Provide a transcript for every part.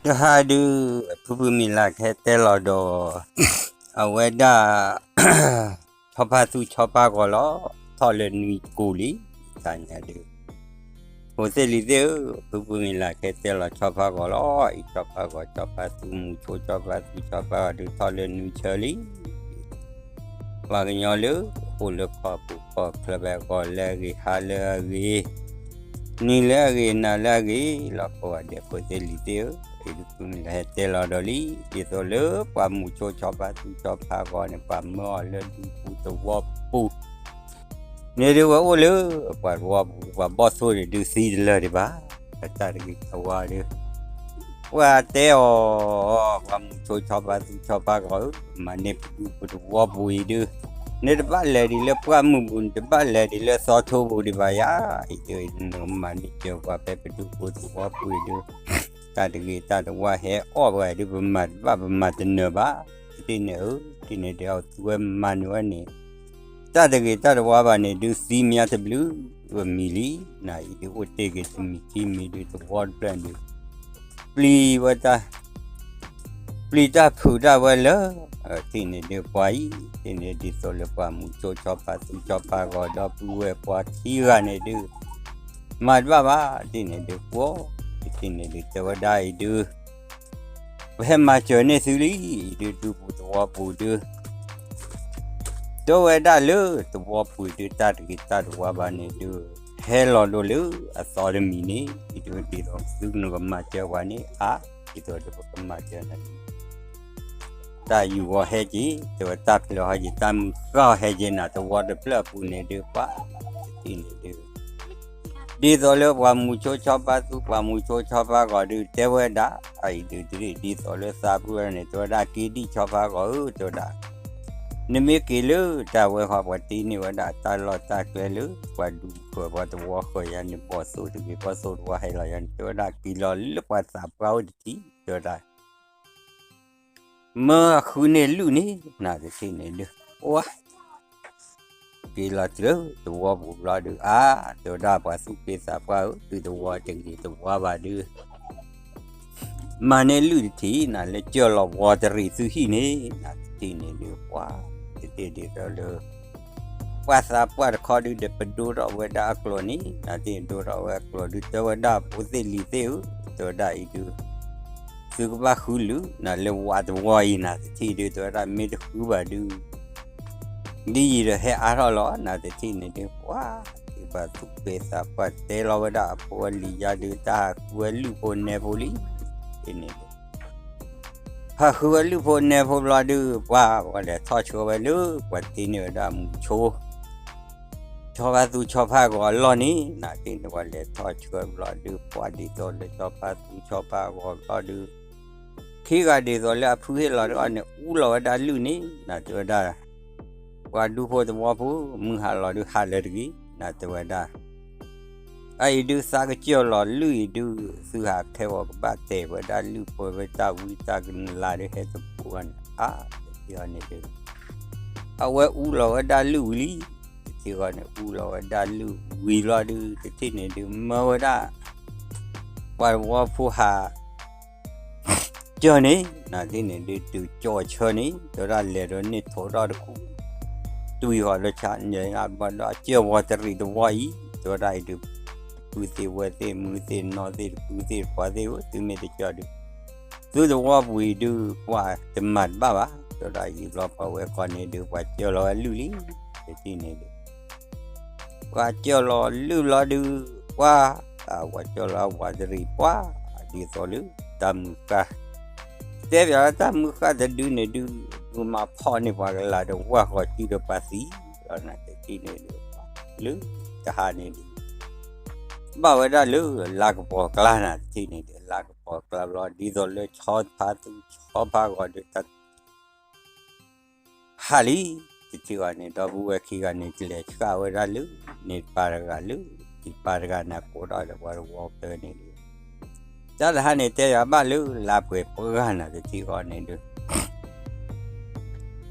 တဟါဒုး ဖုဖုမံၤလၢ်ကဟဲတဲလီၤဒီး အဝဲဒၣ် ဆီဖါသူဆီဖါဂီၤလီၤ, ထီၣ်လၢနွံကိၢ်လံ, တၢ်ညါဒုး ဖိသ့ၣ်လံၤသ့ၣ်ဧၢ, ဖုဖုမံၤလၢ်ကဟဲတဲလီၤဆီဖါဂီၤလီၤ, အံၤဆီဖါဂီၤ ဆီဖါသူမူဆိ ဆီဖါသူဆီဖါဂီၤဒုး ထီၣ်လၢနွံဆၢလံ. ပှၤကညီလၢ အိၣ်လၢကီၢ်ပူၤကီၢ်ချၢ ဘၣ်ဂီၤလၢအဂ့ၤ ဟါလၢအဂ့ၤ နံၤလၢအဂ့ၤ နၤလၢအဂ့ၤ လီၤကိးဂၤဒဲး ဖိသ့ၣ်လံၤသ့ၣ်ဧၢ, အံၤဒုးဖုမံၤလၢ်ဟဲတဲလီၤဒီးလံ, ဒ်သိးလၢပှၤမူဆိဆီဖါသူဆီဖါဂီၤန့ၣ် ပှၤမၢအီၤလၢဒူပူၤသဝီပူၤ န့ၣ်ဒုးဝဲအိၣ်လၢ ပှၤသဝီပူၤ ပှၤဘီၣ်သိၣ်န့ၣ်ဒုးသံတလၢာ်ဒံးဘၣ်, တၢ်တဂ့ၤတဝါဒုး ပှၤတဲအီၤ, ပှၤမူဆိဆီဖါသူဆီဖါဂီၤဧၢ, မၤန့ၢ်ပဒူပူၤသဝီပူၤအံၤဒုး နတဘၣ်လဲၤဒံးလၢပှၢ်မုၢ်ပူၤ နတဘၣ်လဲၤဒံးလၢသီထိပူၤဒံးဘၣ်ယၤ, အံၤဒုးနမၤန့ၢ်စၢၤပှၤဖဲပဒူပူၤသဝီပူၤအံၤဒုး တၢ်တဂ့ၤတၢ်တဝါဟဲအီၣ်ပှၤဒုး ပမၤတဘၣ်ပမၤတနၢၤဘၣ်, တထံၣ်န့ၣ်ဧၢ, တထံၣ်န့ၣ်ဒုး အဝဲသူဝဲမၤနၢၤဝဲန့ၣ် တၢ်တဂ့ၤတၢ်တဝါဘၣ်န့ၣ်ဒုး သံမံၤတဘျုးဝဲမံၤလံ, နအံၤဒုးအိၣ်တ့ၢ်က့ၤတမံၤခံမံၤဒုး သဝီတဖျၢၣ်ဒုး ပျံၤဝဲတၢ် ပျံၤတၢ်ဖုးတၢ်ဝဲလၢ တထံၣ်န့ၣ်ဒုးပှၤအံၤ တထံၣ်န့ၣ်ဒ်သိးလၢပှၤမူဆိဆီဖါသူဆီဖါဂီၤဒီပုၢ်ဝဲၢ်ပှၤခံဂၤန့ၣ်ဒုး မၤတဘၣ်ဘၣ်, တထံၣ်န့ၣ်ဒုးကွီၢ်, တထံၣ်န့ၣ်ဒုးတဲဝဲဒၣ်အံၤဒုး ပဟဲမၤစၢၤန့ၢ်သုလံ, အံၤဒုးဒူပူၤသဝီပူၤဒုး တဲဝဲဒၣ်လၢသဝီပူၤဒုး တၢ်တဂ့ၤတၢ်တဝါဘၣ်န့ၣ်ဒုး ဟဲလီၤဒိၣ်လၢအသီတမံၤန့ၣ် အံၤဒုးဒ်သိးသုနကမၤစၢၤပှၤန့ၣ် အါ ဒ်သိးဒီးပကမၤစၢၤနၤ တၢ်ယူၤဂီၤဟဲက့ၤ တဲဝဲတၢ်ဖျၢၣ်ဟဲက့ၤ တၢ်မုၢ်ဃၢ်ဟဲက့ၤနၤ သဝီတဖျၢၣ်အပူၤန့ၣ်ဒုး ပှၤတထံၣ်န့ၣ်ဒုး ဒ်သိးလၢပှၤမူဆိဆီဖါသူ ပှၤမူဆိဆီဖါဂီၤဒုး တဲဝဲဒၣ် အအံၤဒုးတရံး ဒ်သိးလၢသးပှၢ်န့ၣ် တဲဝဲဒၣ်က့ၤဒံးဆီဖါဂီၤဧၢ တဲဝဲဒၣ် နမ့ၢ်က့ၤလၢတၢ်ဝဲဃီ ပှၤတ့န့ၢ်ဝဲဒၣ်တၢ်လီၢ်တၢ်ကျဲလၢ ပှၤဒူဃၢၤပှၤသဝီဃၢၤယၤန့ၣ် ဘီၣ်သိၣ်တဂ့ၤ ဘီၣ်သိၣ်တဝါဟဲလီၤယၤန့ၣ် တဲဝဲဒၣ်က့ၤလီၤလၢပှၤသးပှၢ်အိၣ်တထံၣ် တဲဝဲဒၣ် မၢအဃုန့ၢ်လုၢ်န့ၣ် နတထံၣ်န့ၣ်ဒုး ဝါ က့ၤလီၤတုၤသဝီပူၤဘျီဒုး အါ တဲဝဲဒၣ်ပှၤသူၣ်က့သးပှၢ်ဧၢ သုသဝီတဂ့ၤတဝါဘၣ်ဒုး မၤန့ၢ်လုၢ်တထံၣ် နၤလၢကၢၢ်လီၤဝီတရံးသုဟံၣ်န့ၣ် နတထံၣ်န့ၣ်ဒုး ပှၤတထံၣ်ဒ်သိးလၢ ပှၤသးပှၢ်တခီဒုး ဒီးပဒိထီၣ်ဝဲဒၣ်အကျိာ်န့ၣ် နတထံၣ်ဒိထီၣ်ဝဲအကျိာ်ဒုး တဲဝဲဒၣ်ဖိသ့ၣ်လံၤသ့ၣ်ဧၢ တဲဝဲဒၣ်အံၤဒုး သုကဘၣ်ဃုလုၢ် နၤလၢဝးတဝီအံၤ နတထံၣ်ဒုး တဲဝဲဒၣ်မ့ၢ်တဃုဘၣ်ဒုး ဒ်ယံၤဒီးဟဲအါထီၣ်လီၤ နတထံၣ်န့ၣ်ဒုး ပှၤ ဒ်ပှၤသူၣ်က့သးပှၢ်တဲလီၤဝဲဒၣ်အဖိအလံၤယါဒုး တၢ်ဟးဃုဝဲလုၢ်ဖိနဲဖိလံ တထံၣ်န့ၣ်ဒုး ဟးဃုဝဲလုၢ်ဖိနဲဖိဘျီဒုး ပှၤ ပှၤလဲၤထီၣ်ဆှၢဝဲလၢ ပှၤတ့န့ၢ်ဝဲဒၣ်မူဆိ ဆီဖါသူဆီဖါဂီၤအလီၢ်န့ၣ် နတထံၣ်န့ၣ် ပှၤလဲၤထီၣ်ဆှၢဘျီဒုး ပှၤဒ်သိးလၢဆီဖါသူဆီဖါဂီၤဘျီဒုး ခံဂၤဒ်သိးလၢအဖုဟ့ၣ်လီၤတဂၤန့ၣ် အူလီၤဝဲဒၣ်လုၢ်န့ၣ် နတဲဝဲဒၣ် ပှၤဒူဖိသဝီဖိ မုၢ်ဟါလီၤဒုးဟးလၢာ်တဂ့ၤ နတဲဝဲဒၣ် အအံၤဒုးသးကစၢၢ်လီၤလုၢ်အံၤဒုး သုဟးခဲအီၤကဘၣ်တဲာ်ဝဲဒၣ်လုၢ်ဖိဝဲတၢ်ဝံတၢ်ကလၤဒုး ဟဲသကိးဂၤန့ၣ် အါ တထံၣ်အီၤန့ၣ်ဒုး အဝဲအူလီၤဝဲဒၣ်လုၢ်ဝံၤလံ တထံၣ်အီၤန့ၣ်အူလီၤဝဲဒၣ်လုၢ်ဝံၤဘျီဒုး တထံၣ်န့ၣ်ဒုး မၢဝဲဒၣ် ပှၤသဝီဖိဟး ကၢၢ်န့ၣ် နတထံၣ်န့ၣ်ဒုး တုၤကၠီၣ်ဆၢန့ၣ် တဲဝဲဒၣ်လဲၤဒီးန့ၢ်ထိးထီၣ်တခူ တွံၢ်ဃီၤလၢဆါန့ၣ် ဘၣ်ဒီးကၢၢ်ဝီတရံးတဝီအံၤ တဲဝဲဒၣ်အံၤဒုး တဖုသ့ၣ်ဝဲသ့ၣ် မုၢ်သ့ၣ်နီၢ်သ့ၣ် တဖုသ့ၣ်တပှၤသ့ၣ်ဧၢ သုမ့ၢ်တကၢၢ်ဒုး သုသဝီပူၤအံၤဒုး ပှၤတမၤတဘၣ်ဘၣ် တဲဝဲဒၣ်အံၤဘျီ ပှၤဝဲဃီန့ၣ်ဒုး ပှၤကၢၢ်လီၤဝဲလုၢ်လံ တထံၣ်န့ၣ်ဒုး ပှၤကၢၢ်လီၤလုၢ်လီၤဒုး ပှၤ ပှၤကၢၢ်လီၤဝးတရံး ပှၤ ဒ်သိးလၢ တၢ်မုၢ်ဃၢ် တဲပၠးလၢတၢ်မုၢ်ဃၢ်တဒုန့ၣ်ဒုး ဒုးမၤဖီၣ်န့ၢ်ပှၤကလၤဒီးဝၢ်ဃီၤစုဒီးပှၤသံ လီၤနၤတထံၣ်န့ၣ်ဒုး လၢတဟါန့ၣ်ဒုး ဘၣ်ဝဲဒၣ်လၢလါကပီၤကျါနၤတထံၣ်န့ၣ်ဒုး လါကပီၤကျါဘျီ ဒ်သိးလၢဆီဖါသူ ဆီဖါဂီၤဒုး တၢ် ဟးလံ တထံၣ်ဂီၤန့ၣ် ဒီပုၢ်ဝဲၢ်ခံဂၤန့ၣ် ကလဲၤဆှၣ်ဝဲဒၣ်လၢ န့ၣ်ပၢ်တဂၤလၢ န့ၣ်ပၢ်တဂၤန့ၣ် ကိးထီၣ်ဒီးပှၤတဝီဖဲန့ၣ်ဒုး တၢ်တဟါန့ၣ် တဲယၤဘၣ်လၢလါပှဲၤပှၢ်နၤတထံၣ်ဂီၤန့ၣ်ဒုး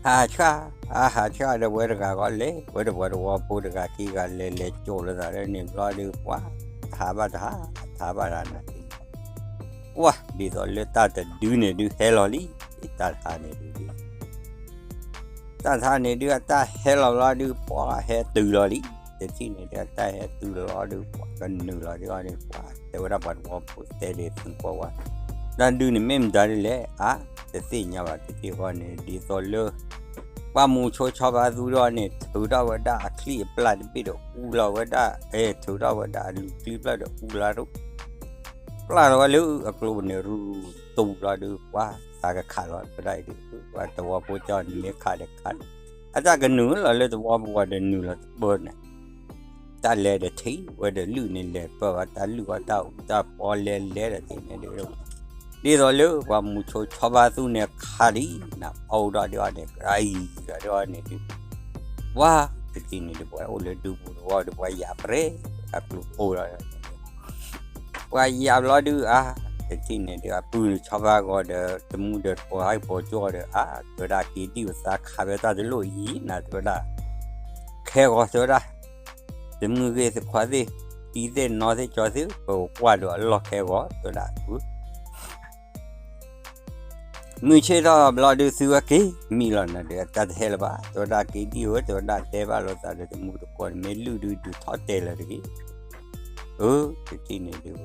ဟးဆှၣ် အဟးဆှၣ်ဒီးဝဲတဂၤဂီၢ်လဲၤ ဝဲဒီးပှၤတဝီဖိတဂၤခံဂၤလဲၤလဲၤကၠိာ်လိာ်သးလၢန့ၣ်ဘျီဒုး ပှၤ တဟးဘၣ်တဟး တဟးဘၣ်တဟးနၤတထံၣ်န့ၣ် ပှၢ်ဒ်သိးလၢတၢ်တဒုန့ၣ်ဒုးဟဲလီၤလံ, တၢ်တခါန့ၣ်ဒုး တၢ်တခါန့ၣ်ဒုးအတၢ်ဟဲလီၤဘျီဒုး ပှၢ်ဟဲတုၤလီၤလံ, တထံၣ်န့ၣ်ဒုးအတၢ်ဟဲတုၤလီၤဒုး ပှၢ်ကနုာ်လီၤဒုးအီၤန့ၣ် ပှၢ်တဲဝဲဒၣ်ပှၤသဝီဖိတဲဒ်သုကွၢ်ဝဲ, တၢ်ဒုးန့ၣ်မ့ၢ်မတၤဒ်လဲၣ် အါ, တသ့ၣ်ညါဘၣ်တထံၣ်ဃီန့ၣ် ဒ်သိးလၢ ပှၢ်မူဆိဆီဖါသူဒီးန့ၣ် ထုးထီၣ်ဝဲဒၣ်အချံအပျၢ်တဘ့ၣ်ဒီးအူလီၤဝဲဒၣ်, အဲ ထုးထီၣ်ဝဲဒၣ်အလူၤချံပျၢ်ဒီးအူလီၤ ပျၢ်လီၤဝဲလၢအကျိၤန့ၣ် ရူၤရူၤတူၢ်လီၤဒုး ပှၢ်သးကခးလီၤဝဲဒၣ်အံၤဒုး ပှၢ်သဝီဖိကၠီန့ၣ်မ့ၢ်ခးဒီးခး, အတၢ်ကနုာ်လီၤလၢသဝီပူၤဒီးနုာ်လီၤတပၢၢ်န့ၣ်, တၢ်လဲၤဒီးထံၣ်ဝဲဒီးလုၢ်န့ၣ်လဲၤပၢၢ်ဝဲတၢ်လုၢ်အီၣ်တၢ်အူတၢ်ပီလဲၤလဲၤဒီးသ့ၣ်န့ၣ်ဒုး ဒ်သိးလၢပှၢ်မူဆိဆီဖါသူန့ၣ်ခးဒံး နအိၣ်ဒီးဒုးအီၤန့ၣ် ကြၤအံၤဒီးဒုးအီၤန့ၣ်ဒုး ပှၢ်တထံၣ်န့ၣ်ဒုး ပှၤအိၣ်လၢဒူပူၤတဝီဒီး ပှၤယၤပြဲအကျိၤအိၣ်ဒီး ပှၤယၤဘျီဒုးအါ, တထံၣ်န့ၣ်ဒုး အပုၢ်န့ၣ်ဆီဖါဂီၤဒီး တမူဒီးတကိးဟဲပိာ်ကၠီဒီးအါ, တဲဝဲဒၣ်က့ၤဒံၣ်ပသးခးဖဲတၢ်တလိၣ်အံၤ နၤတဲဝဲဒၣ်, ခဲဂီၤတဲဝဲဒၣ်, တမုၢ်ဂ့ၢ်သခွါသ့ၣ်, တံၤသ့ၣ်နီၢ်သ့ၣ်ကၠီသ့ၣ် ပကွၢ်ဒီးအလီၢ်ခဲဂီၤတဲဝဲဒၣ် မုၢ်ဆ့ၣ်ထီၣ်ဘျီဒုး သုဝဲက့ၤမံလီၤနၤဒီး အတၢ်တဟဲလၢၤဘၣ်, တဲဝဲဒၣ်က့ၤဒံၣ်ဧၢ, တဲဝဲဒၣ်တဲဘၣ်လိာ်သးဒီးတမူတကိးန့ၣ် မ့ၢ်လုၢ်ဒုးဒုးထီၣ်တဲာ်လၢၤတဂ့ၤ, အၢ တထံၣ်န့ၣ်ဒုး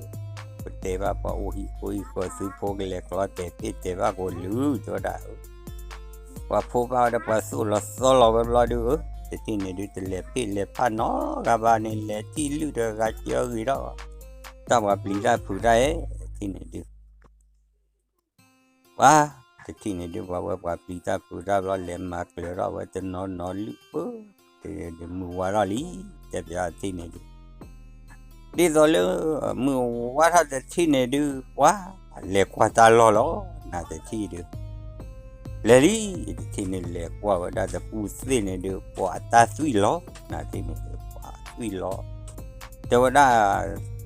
ပတဲဘၣ်ပှၤအိၣ်ဟံၣ်အိၣ်ဟံၣ်ဃီ သုဖိကလဲၤကျီတဲာ်ဖ့ၣ်တဲာ်ဘၣ်ကိးလုၢ် တဲဝဲဒၣ်, ပှၤဖိဘၣ်ဝဲဒီးပှၤသိၣ်လီၤသီလီၤဝဲဘျီဒုး အၢ တထံၣ်န့ၣ်ဒုး တလဲၤဖ့ၣ်လဲၤဖးနီတဂၤဘၣ်န့ၣ် လဲၤထံၣ်လုၢ်ဒီးဂၤကၢဂ့ၤဒီး တၢ်ပှၤပျံၤတၢ်ဖုးတၢ်အဲၣ် တထံၣ်န့ၣ်ဒုး ပှၤတထံၣ်န့ၣ်ဒုး ပှၤဝဲပှၤပျံၤတၢ်ဖုးတၢ်ဘျီ လဲၤမၤကျၢၤထီၣ်ဝဲတနီၤနီၤလုၢ်ပၢၢ်, ဒုးမုၢ်ဝါထီၣ်လံ, တဲပၠးတထံၣ်န့ၣ်ဒုး, ဒ်သိးလၢ မုၢ်ဝါထီၣ်တထံၣ်န့ၣ်ဒုး ပှၤလဲၤကွၢ်တၢ်လီၢ်လီၤ နၤတထံၣ်ဒုး လဲၤလံ, တထံၣ်န့ၣ်လဲၤကွၢ်ဝဲဒၣ်တကူၣ်သ့ၣ်န့ၣ်ဒုး ပှၤအတၢ်သွံၣ်လီၤ နၤတထံၣ်န့ၣ်ဒုး ပှၤသွံၣ်လီၤ, တဲဝဲဒၣ်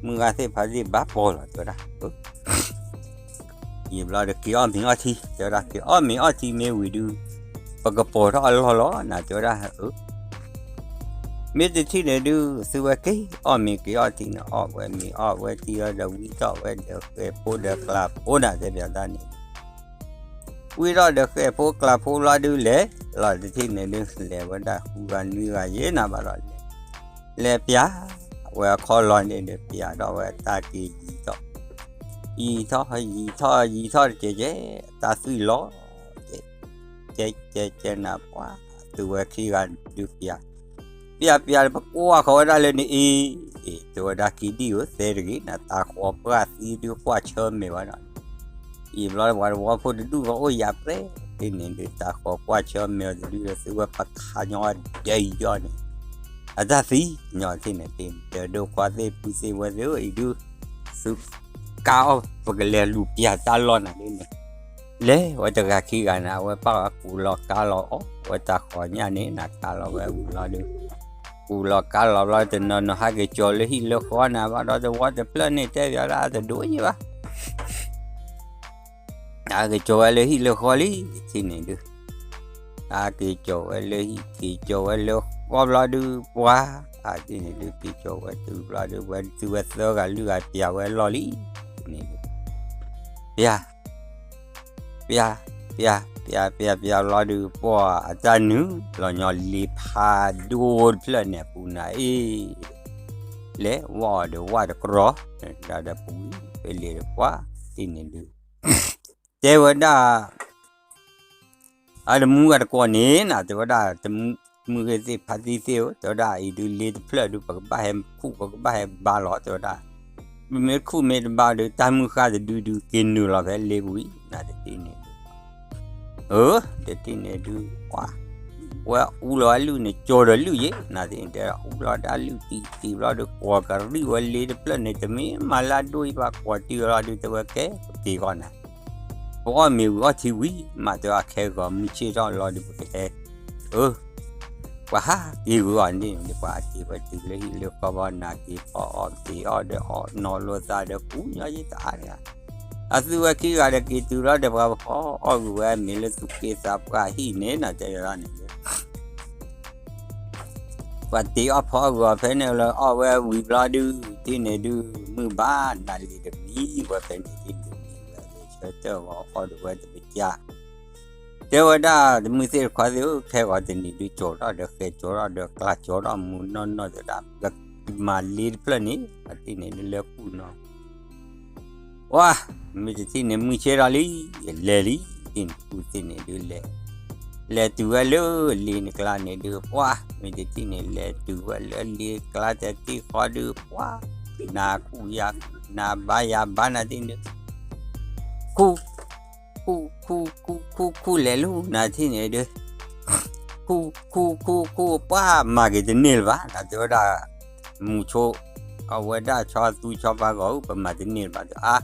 မုၢ်ဂၤသ့ၣ်ဖါသ့ၣ်ဘၣ်ပီၤလီၤ တဲဝဲဒၣ် ယံာ်ဘျီဒီးက့ၤအီၣ်မ့ၤအီၣ်ထံ တဲဝဲဒၣ် က့ၤအီၣ်မ့ၤအီၣ်ထံမ့ၢ်ဝံၤဒုး ပကပီၤထီၣ်အလီၢ်လီၤ နၤတဲဝဲဒၣ် မ့ၢ်တထံၣ်န့ၣ်ဒုး သုဝဲက့ၤအီၣ်မ့ၤက့ၤအီၣ်ထံန့ၣ် အီၣ်ဝဲမ့ၤအီၣ်ဝဲထံဒီး ဝံထီၣ်ဝဲဒီးဃဲၤဖိဒီးကျးဖိနၤ တဲပၠးတၢ်န့ၣ် ဝံထီၣ်ဒီးဃဲၤဖိကျးဖိလီၤဒုးလဲၤ, လီၤတထံၣ်န့ၣ်ဒုး လဲၤဝဲဒၣ်ဃုဂၤနွံဂၤယဲနၤဘၣ်ဒီးလဲၤ, လဲၤပၠးဝဲအခီၣ်လီၢ်န့ၣ်ဒီး ပၠးထီၣ်ဝဲတၢ်က့ၤယံၤထီၣ်, ယံၤထီၣ် ယံၤထီၣ် ယံၤထီၣ်တကဲးကဲး တၢ်သွံၣ်လီၤ, ကဲကဲကဲနၤပှၤ, သုဝဲခံဂၤဒုးပၠး, ပၠးပၠးပကွၢ်ဃီၤဝဲဒၣ်လၢန့ၣ်အံၤ, တဲဝဲဒၣ်က့ၤဒံၣ်ဧၢ သဲတဂ့ၤ နတၢ်ဃီၤပှၢ်သံဒုးကွၢ်ဆၢမဲာ်ဝဲဒီး အံၤဘျီပှၤသဝီဖိတဒူၣ်ဃီအိၣ်ယၤပြဲ, တထံၣ်န့ၣ်ဒုး တၢ်ဃီၤကွၢ်ဆၢမဲာ်အီၤတဒုးဒီး သုဝဲပခါညီဒဲးယီၤန့ၣ်, အတၢ်သံညီတထံၣ်န့ၣ် တဲတဲဒိခွါသ့ၣ်ဖုသ့ၣ်ဝဲသ့ၣ်ဧၢ အံၤဒုး သုကါအီၣ် ပကလဲၤလူၤပၠးတၢ်လီၢ်နၤဒ်န့ၣ်, လဲၤဝဲတဂၤခံဂၤန့ၣ် အဝဲပာ်ဝဲကူလီၤကါလီၤအီၣ်ဝဲတၢ်ဃီၤညၣ်န့ၣ် နကါလီၤဝဲဝံၤလီၤဒုး ကူလီၤကါလီၤဘျီ တနီၤနီၤဟးက့ၤကၠီၤလၢဟံၣ်လၢဃီနၤဘၣ်ဒီး သဝီတဖျၢၣ်န့ၣ် တဲပၠးလၢအတဒိးယံၤဘၣ် ဟးက့ၤကၠီၤဝဲလၢဟံၣ်လၢဃီလံ တထံၣ်န့ၣ်ဒုး, ဟးက့ၤကၠီၤဝဲလၢဟံၣ် က့ၤကၠီၤဝဲလၢဃီဘျီဒုး ပှၤ အထံၣ်န့ၣ်ဒုး က့ၤကၠီၤဝဲတုၤဘျီဒုး ဝဲသုဝဲသၢဂၤလွံၢ်ဂၤပၠးဝဲလီၢ်လံ, န့ၣ်ဒုး ပၠး ပၠး ပၠး ပၠး ပၠး ပၠးဘျီဒုး ပှၤအတၢ်နုာ်လီၤညီလ့ဖးဒိၣ်တဖျၢၣ်န့ၣ်အပူၤနၤအံၤ, လဲၤဝဲအီၤဒီးဝဲတကြီ, ဒီးပူၤ ပလ့ၤတပှၢ် တထံၣ်န့ၣ်ဒုး တဲဝဲဒၣ် အတမူဂၤတကိးန့ၣ်နၤ တဲဝဲဒၣ် တမူဂ့ၤသ့ၣ်ဖါသံသ့ၣ်ဧၢ တဲဝဲဒၣ်အံၤဒုး လ့တဖျၢၣ်ဒုး ပကဘၣ်ဟဲခူၣ် ပကဘၣ်ဟဲဘါလီၤ တဲဝဲဒၣ်, ပမ့ၢ်ခူၣ်မ့ၢ်တဘါဒုး တၢ်မုၢ်ဃၢ်တဒုဒုး က့ၤနုာ်လီၤဖဲလ့ပူၤအံၤ နၤတထံၣ်န့ၣ်ဒုး အၢ တထံၣ်န့ၣ်ဒုး ပှၤ ဝဲအူလီၤအလုၢ်န့ၣ် ကၠီၤဒီးလုၢ်ယဲ နၤတထံၣ်န့ၣ် တဲအူလီၤဒၣ်လုၢ်တံၢ်တံၢ်ဘျီဒုး ကွီၤကရံၣ်ဝဲလ့တဖျၢၣ်န့ၣ် တမ့ၢ်မၤလၢအဒိၣ်အံၤဘၣ် ကွီၤတံၢ်ဝဲလီၤဒုး တဲဝဲကဲ ပက့ၤဂီၤနၤ ပအီၣ်မ့ၤဝံၤအီၣ်ထံဝံၤ မးတဲအခဲဂီၤမုၢ်ဆ့ၣ်ထီၣ်လီၤဒုး ပကဟဲ အၢ ပှၤဟးက့ၤဂုာ်အီၤန့ၣ် ပှၤက့ၤဝဲတုၤလၢဟံၣ်လၢဃီဘီ နၤက့ၤဖီအီၣ်က့ၤအီၣ်ဒီးအီၣ်နီၤလိာ်သးဒီးကူညီယတအါတဂၤ အသုဝဲခံဂၤဒီးက့ၤတုၤလီၤဒီးပှၤဖီအီၣ်ဂုာ်ဝဲမ့ၤလၢသူၣ်က့သးပှၢ်ဟံၣ်န့ၣ် နၤတဲဝဲဒၣ်န့ၣ် ပှၤတ့အီၣ်ဖီအီၣ်ဂုာ်အီၤဖဲန့ၣ်လၢအီၣ်ဝဲဝံၤဘျီဒုး တထံၣ်န့ၣ်ဒုး မုၢ်ဘၣ်နၤလံၤတမံၤဝဲဖဲန့ၣ်တထံၣ်န့ၣ် ဖဲတၢၣ်ဂီၤဃီဒီးဝဲတပစၢ် တဲဝဲဒၣ် တမုၢ်သ့ၣ်တခီသ့ၣ်ဧၢ, ခဲဂီၤတနံၤဒုး ကၠီၤထီၣ်ဒီးဃဲၤကၠီၤထီၣ်ဒီးကျါကၠီၤထီၣ်မူနီၢ်နီၢ်သဒၣ် ကမၤလ့တဖျၢၣ်န့ၣ် အတထံၣ်န့ၣ်ဒုး လဲၤကူၣ်နီၤ ဝါ, မ့ၢ်တထံၣ်န့ၣ် မုၢ်ဆ့ၣ်ထီၣ်လံ, လဲၤလံ, တထံၣ်န့ၣ်ကူၣ်သ့ၣ်န့ၣ်ဒုးလဲၤ, လဲၤတုၤဝဲလၢလ့နကျါန့ၣ်ဒုး ပှၤ, မ့ၢ်တထံၣ်န့ၣ် လဲၤတုၤဝဲလၢလ့ကျါတထံၣ်ဃီဒုး ပှၤ, နၤကူၣ်ယၤ, နၤဘါယၤဘါနၤတထံၣ်န့ၣ်ဒုး, ခူၣ်, ခူၣ်, ခူၣ်, ခူၣ်, ခူၣ်, ခူၣ်လဲၤလၢနၤတထံၣ်န့ၣ်ဒုး ခူၣ်, ခူၣ်, ခူၣ်, ခူၣ်, ပှၤမၤက့ၤတန့ၢ်လၢၤဘၣ် နၤတဲဝဲဒၣ် မူဆိ, အဝဲဒၣ်ဆီသူဆီဖါဂီၤဧၢ ပမၤတန့ၢ်လၢၤဘၣ်ဒီး အါ,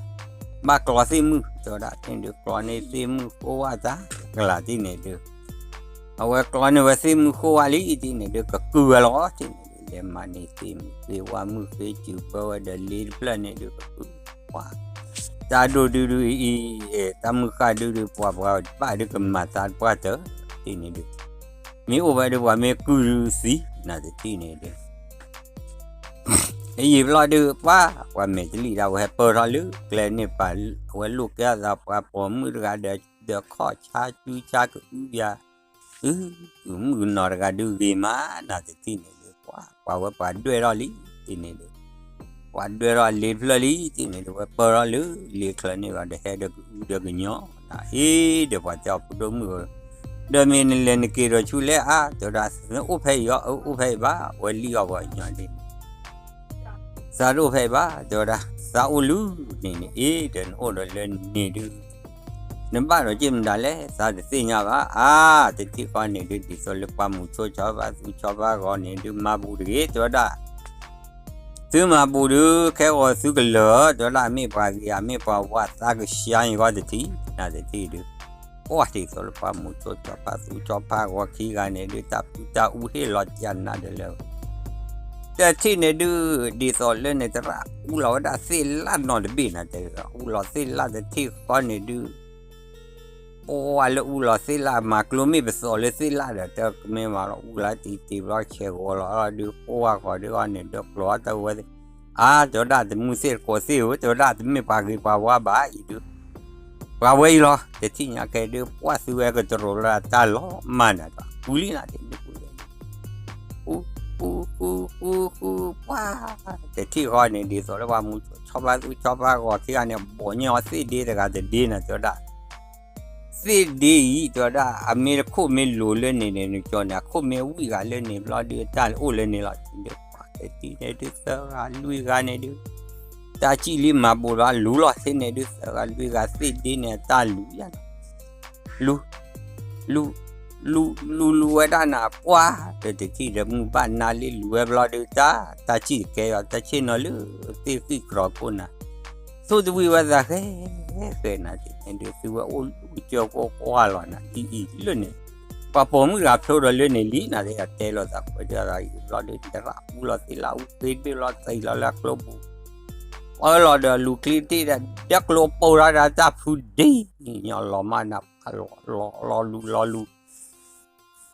ဘၣ်ကျီသ့ၣ်မုၣ် တဲဝဲဒၣ် တထံၣ်န့ၣ်ဒုး ကျီန့ၢ်သ့ၣ်မုၣ်ဃိဝဲသးကလၤတထံၣ်န့ၣ်ဒုး, အဝဲကျီန့ၢ်ဝဲသ့ၣ်မုၣ်ဃိဝဲလံတထံၣ်န့ၣ်ဒုး ကကုၢ်ဝဲလီၤတထံၣ်န့ၣ်ဒုး လဲၤမၤန့ၢ်သ့ၣ်မုၣ်သ့ၣ်ဝါမုၣ်ဃ့စုပၢဝဲဒီးလ့တဖျၢၣ်န့ၣ်ဒုး ကကုၢ် ပှၤ, တၢ်ဒိၣ်ဒုဒုအံၤ, တၢ်မုၢ်ဃၢ်ဒုဒု ပှၤပှၤဘၣ်ဒုကမၤသးတပှၢ်တၢၢ်တထံၣ်န့ၣ်ဒုး, မ့ၢ်အိၣ်ဝဲဒုး ပှၤမ့ၢ်ကုၢ်ဒုသံ နၤတထံၣ်န့ၣ်ဒုး အယံာ်ဘျီဒုး ပှၤ, ပှၤမဲာ်တလံၣ်ဒၣ်ဝဲဟဲပၢၢ်ထီၣ်လၢကျဲန့ၣ်ပာ်, အဝဲလိာ်ကဲအသး ပှၤပိာ်မုၣ်တဂၤဒီး ဒီးခီၣ်ဆါစုဆါကအုယၤ, အု, မုၣ်ကနီၤတဂၤဒုးဂ့ၤမး နၤတထံၣ်န့ၣ်ဒုး ပှၤ, ပှၤဝဲပှၤဒွဲၣ်ထီၣ်လံတထံၣ်န့ၣ်ဒုး, ပှၤဒွဲၣ်ထီၣ်လ့တဖျၢၣ်လံတထံၣ်န့ၣ်ဒုး ဝဲပၢၢ်ထီၣ်လၢလ့ချၢန့ၣ်ဘၣ်ဒီး ဟဲဒီးကအုဒီးကညီၤ, အ့ၣ် ဒီးပှၤတဲအီၤ ဖိဒိၣ်မုၣ်ဧၢ, ဒီးမ့ၢ်နလဲၤနက့ၤဒီးဆူလဲၣ်အါ တဲဝဲဒၣ် နအိၣ်ဖဲအံၤအီၤ, အအိၣ်ဖဲအံၤဘၣ်, အဝဲလံၣ်အီၤပှၤကညီၤဒ် သးတအိၣ်ဖဲအံၤဘၣ် တဲဝဲဒၣ်, သးအိၣ်လၢန့ၣ်န့ၣ် အ့ၣ် ဒီးနအိၣ်ဒီးလၢန့ၣ်ဒုး, နဘၣ်ဒီးက့ၤမတၤလဲၣ် သးတသ့ၣ်ညါဘၣ်, အါ တထံၣ်ဃီန့ၣ်ဒုး ဒ်သိးလၢပှၤမူဆိဆီဖါသူဆီဖါဂီၤန့ၣ်ဒုး မၤဘူၣ်တဂ့ၤ တဲဝဲဒၣ်, သုမၤဘူၣ်ဒုး ခဲဂီၤသုကလၢာ် တဲဝဲဒၣ် မ့ၢ်ပှၤဂ့ၤဧါ မ့ၢ်ပှၤဝါ သးကဆှါယဂီၢ်တထံၣ် နၤတထံၣ်ဒုး, ပှၤဒ်သိးလၢပှၤမူဆိဆီဖါသူဆီဖါဂီၤခံဂၤန့ၣ်ဒုး တၢ်ဖုတၢ်အူဟ့ၣ်လီၤကနၤဒီးလၢ တထံၣ်န့ၣ်ဒုး ဒ်သိးလၢန့ၣ်သရၣ် အူလီၤဝဲဒၣ်သ့ၣ်လၣ်နီတဘ့ၣ်နၤတဲ, အူလီၤသ့ၣ်လၣ်တထံၣ်ဃီန့ၣ်ဒုး, ပှၤလၢအူလီၤသ့ၣ်လၣ် မၤကျိမ့ၢ်ပသီးလၢသ့ၣ်လၣ်ဒီး တမ့ၢ်မးလီၤ အူလီၤတံၢ်တံၢ်ဘျီဆဲးဂီၤလီၤဒုး ပှၤဃီဒုးအီၤန့ၣ် ဒီးကျိၤအီၤတဝဲသ့ၣ်, အါ တဲဝဲဒၣ်တမုၢ်သ့ၣ်တကိးသ့ၣ်ဧၢ တဲဝဲဒၣ်တမ့ၢ်ပှၤဂ့ၤပှၤဝါဘၣ်အံၤဒုး ပှၤဝဲအံၤလီၤ တထံၣ်ညါကဲဒုး ပှၤသုဝဲကတရိးလၢတၢ်လီၤမၢ်နၤဒီး ဃုလံနၤတထံၣ်န့ၣ် ဃုဃုဃုဃုဃု ပှၤ, တထံၣ်ဃီန့ၣ် ဒ်သိးလၢပှၤမူဆိဆီဖါသူဆီဖါဂီၤခံဂၤန့ၣ် ဘီၣ်ညါအီၤသ့ၣ်ဒ့တဂၤတဒ့နၤ တဲဝဲဒၣ်, သ့ၣ်ဒ့အံၤ တဲဝဲဒၣ် အမ့ၢ်တခိၣ်မ့ၢ်လိၤလၢန့ၣ်န့ၣ် နကၠီန့ၣ် အခိၣ်မ့ၢ်ဝံၣ်ဂၤလၢန့ၣ်ဘျီဒုး တၢ်အိၣ်လၢန့ၣ်လီၤ တထံၣ်န့ၣ်ဒုး သၢဂၤလွံၢ်ဂၤန့ၣ်ဒုး တၢ်စံၣ်လံမၤဘူးဘၣ် လူၤလီၤသ့ၣ်န့ၣ်ဒုး သၢဂၤလွံၢ်ဂၤသ့ၣ်ဒ့န့ၣ် အတၢ်လူၤယါန့ၣ် လူၤ, လူၤ, လူၤ, လူၤ, လူၤဝဲဒၣ်နၤ ပှၤ, ဒီးတထံၣ်ဒီးမုၢ်ဘၣ်နၤလံ လူၤဝဲဘျီဒုး တၢ်, တၢ်စံၣ်တကဲအီၤ တၢ်ဆ့ၣ်နီၤလၢသ့ၣ်ဃံၣ်ကြီကိၣ်နၤ, သိၣ်တဝံၣ်ဝဲသးဃဲ, ဃဲနၤတထံၣ်န့ၣ်ဒုး သုဝဲအိၣ်လူၤကၠီကိၣ်ကွၢ်လီၤနၤ အံၤအံၤလၢန့ၣ်, ပှၤပိာ်မုၣ်တဂၤဖျိဒီးလၢန့ၣ်လံနၤ တဲလီၤသးခွဲးတၢ်အံၤဘျီဒုး တရၣ်အူလီၤသ့ၣ်လၣ်အူဃ့ဘ့ၣ်လီၤသံလီၤလၢအကျိပူၤ ပှၤလီၤဒီးလူၤချံတ့ၢ်ဒီး ဒဲကျိပိၢ်ထီၣ်ဒီးတၢ်ဖုဒ့, ညီလီၤမၢ်နၤ ပှၤလီၤလီၤလူၤလီၤလူၤ,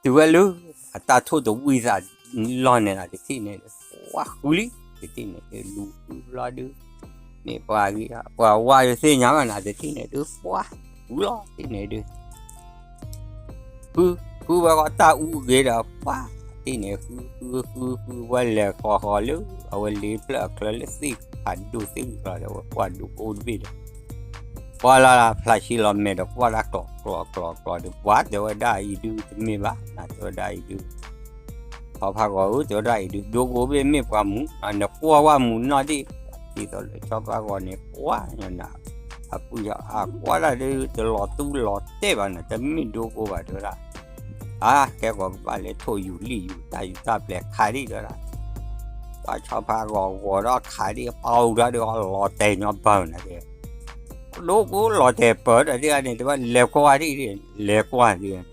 တုၤဝဲလၢ အတၢ်ထိၣ်တဝံၣ်သးလီၢ်န့ၣ်လီၤ တထံၣ်န့ၣ် ပှၤဃုလံ, တထံၣ်န့ၣ်ဒုး လူၤဃုဘျီဒုး, မ့ၢ်ပှၤဂ့ၤ ပှၤဝါဒုးသ့ၣ်ညါဘၣ်နၤ တထံၣ်န့ၣ်ဒုး ပှၤဃုလီၤ တထံၣ်န့ၣ်ဒုး ဃု, ဃုဝဲဃီတၢ်အူအဂ့ၤဒီး ပှၤတထံၣ်န့ၣ် ဃုဃုဃုဃုဝဲလဲၤဃီၤဃီၤလၢ အဝဲလ့ဖျၢၣ်အချၢလၢသ့ၣ်ဖးဒိၣ်သ့ၣ်ဂံၢ်ကျီဒီး အဝဲကွၢ်ဒိကိတဘ့ၣ်ဒီး ပှၤလၢ်လၢ်ဖျါဆံလီၤမဲာ်ဒီး ကွၢ်ဒၣ်ကျီၤကျီၤကျီၤကျီၤဒီး ပှၤတဲဝဲဒၣ်အံၤဒုး တမ့ၢ်ဘၣ် နၤတဲဝဲဒၣ်အံၤဒုး ထီဖးဂီၤဧၢ တဲဝဲဒၣ်အံၤဒုး ဒိကိဘ့ၣ်မ့ၢ်ပှၤမူ နကွၢ်ဝဲမူနီၢ်ဒံၣ် ဒ်သိးလၢထီဖးဂီၤန့ၣ် ကွၢ်ညါနၤ အပုၢ်ယီၤ အကွၢ်ဒၣ်ဒုး တလီၤတူၢ်လီၤတဲာ်ဘၣ်နၤ တမ့ၢ်ဒိကိဘၣ်တဲဝဲဒၣ် အါ ကဲကီးကဘၣ်လဲၤထိၣ်ယူၤလံၣ်ယူၤ တၢ်ယူၤတၢ်ပျဲၤခးဒံးတဲဝဲဒၣ် ပှၤထီဖးဂီၤဂီၤဒီးခးဒံး ပာ်အူဒၣ်ဒီးလီၤတဲာ်ညီဘၢနၤက့ ဒိကိလီၤတဲာ်ပၢၢ်ဒီးဒ်န့ၣ် တဘၣ်လဲၤကွၢ်ဒံး လဲၤကွၢ်ဒံး ဒိကိလီၤတဲာ်ဝဲ ထံၣ်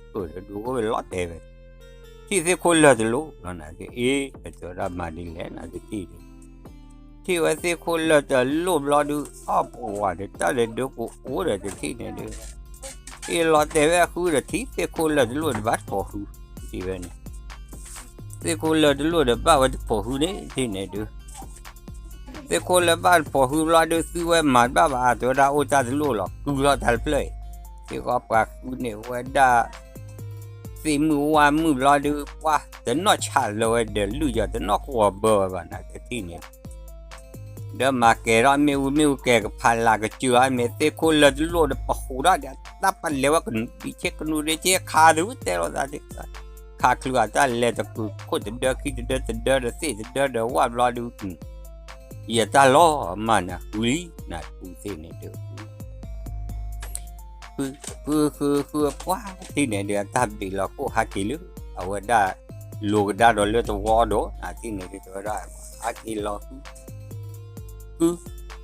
သ့ၣ်ခိၣ်လၢာ်တလိၣ်လီၤနၤက့ အ့ တဲဝဲဒၣ်မၤဒ်လဲၣ်နၤက့ ထံၣ်ဝဲသ့ၣ်ခိၣ်လၢာ်တလိၣ်ဘျီဒုး အီၣ်ပဝၤဒီးတၢ်လၢဒိကိအိၣ်ဒီးတထံၣ်န့ၣ်ဒုး အ့ လီၤတဲာ်ဝဲအဃုဒီးထံၣ်သ့ၣ်ခိၣ်လၢာ်တလိၣ်တဘၣ်တဖိးဃု ဒ်ဝဲန့ၣ် သ့ၣ်ခိၣ်လၢာ်တလိၣ်ဒီးဘၣ်ဝဲတဖိးဃုန့ၣ် ထံၣ်န့ၣ်ဒုး သ့ၣ်ခိၣ်လၢဘၣ်တဖိးဃုဘျီဒုး သုဝဲမၤတဘၣ်ဘၣ် တဲဝဲဒၣ် အိၣ်တၢ်တလိၣ်လီၤ ကုၢ်ထီၣ်တၢ်တဖျၢၣ်အံၤ, သ့ၣ်ဃီပှၤဃုန့ၣ်ဝဲဒၣ် သ့ၣ်မုၣ်ဝါမုၣ်ဘျီဒုး ပှၤတနီၣ်ဆးလၢၤဝဲဒီး လုၢ်ယီၤတနီၣ်ကွီၤဘၢဝဲဘၣ် နတထံၣ်န့ၣ် ဒီးမၤကဲၤထီၣ်မ့ၣ်အူမ့ၣ်အူ ကဲၤကဖးလၢ်ကစၢၤအီၤ မ့ၢ်သ့ၣ်ခိၣ်လၢတလိၣ်ဒီးပဟူးထီၣ်ဒီး တၢ်ပလဲၤဝဲကနူၤဒ့ဆ့ ကနူၤဒ့ဆ့ ခးသုတဲလိာ်သး ခးချုးအတၢ်လဲၤတကုာ်ခိၣ်တဒၢ ခံတဒၢ တဒၢဒီးသ့ၣ်တဒၢဒီးဝၣ်ဘျီဒုး ယတၢ်လီၤမၢ်နၤ ဃုလံ နဃုသ့ၣ်န့ၣ်ဒုး ဃုဃုဃုပှၢ်ထံၣ်န့ၣ်ဒုး အတၢ်ဘ့ၣ်လီၤကိၣ်ဟးက့ၤလၢ အဝဲဒၣ် လိၤကဒါဒီးလၢသဝီဒီး နထံၣ်န့ၣ်ဒုး တဲဝဲဒၣ် ဟးက့ၤလီၤ ဃု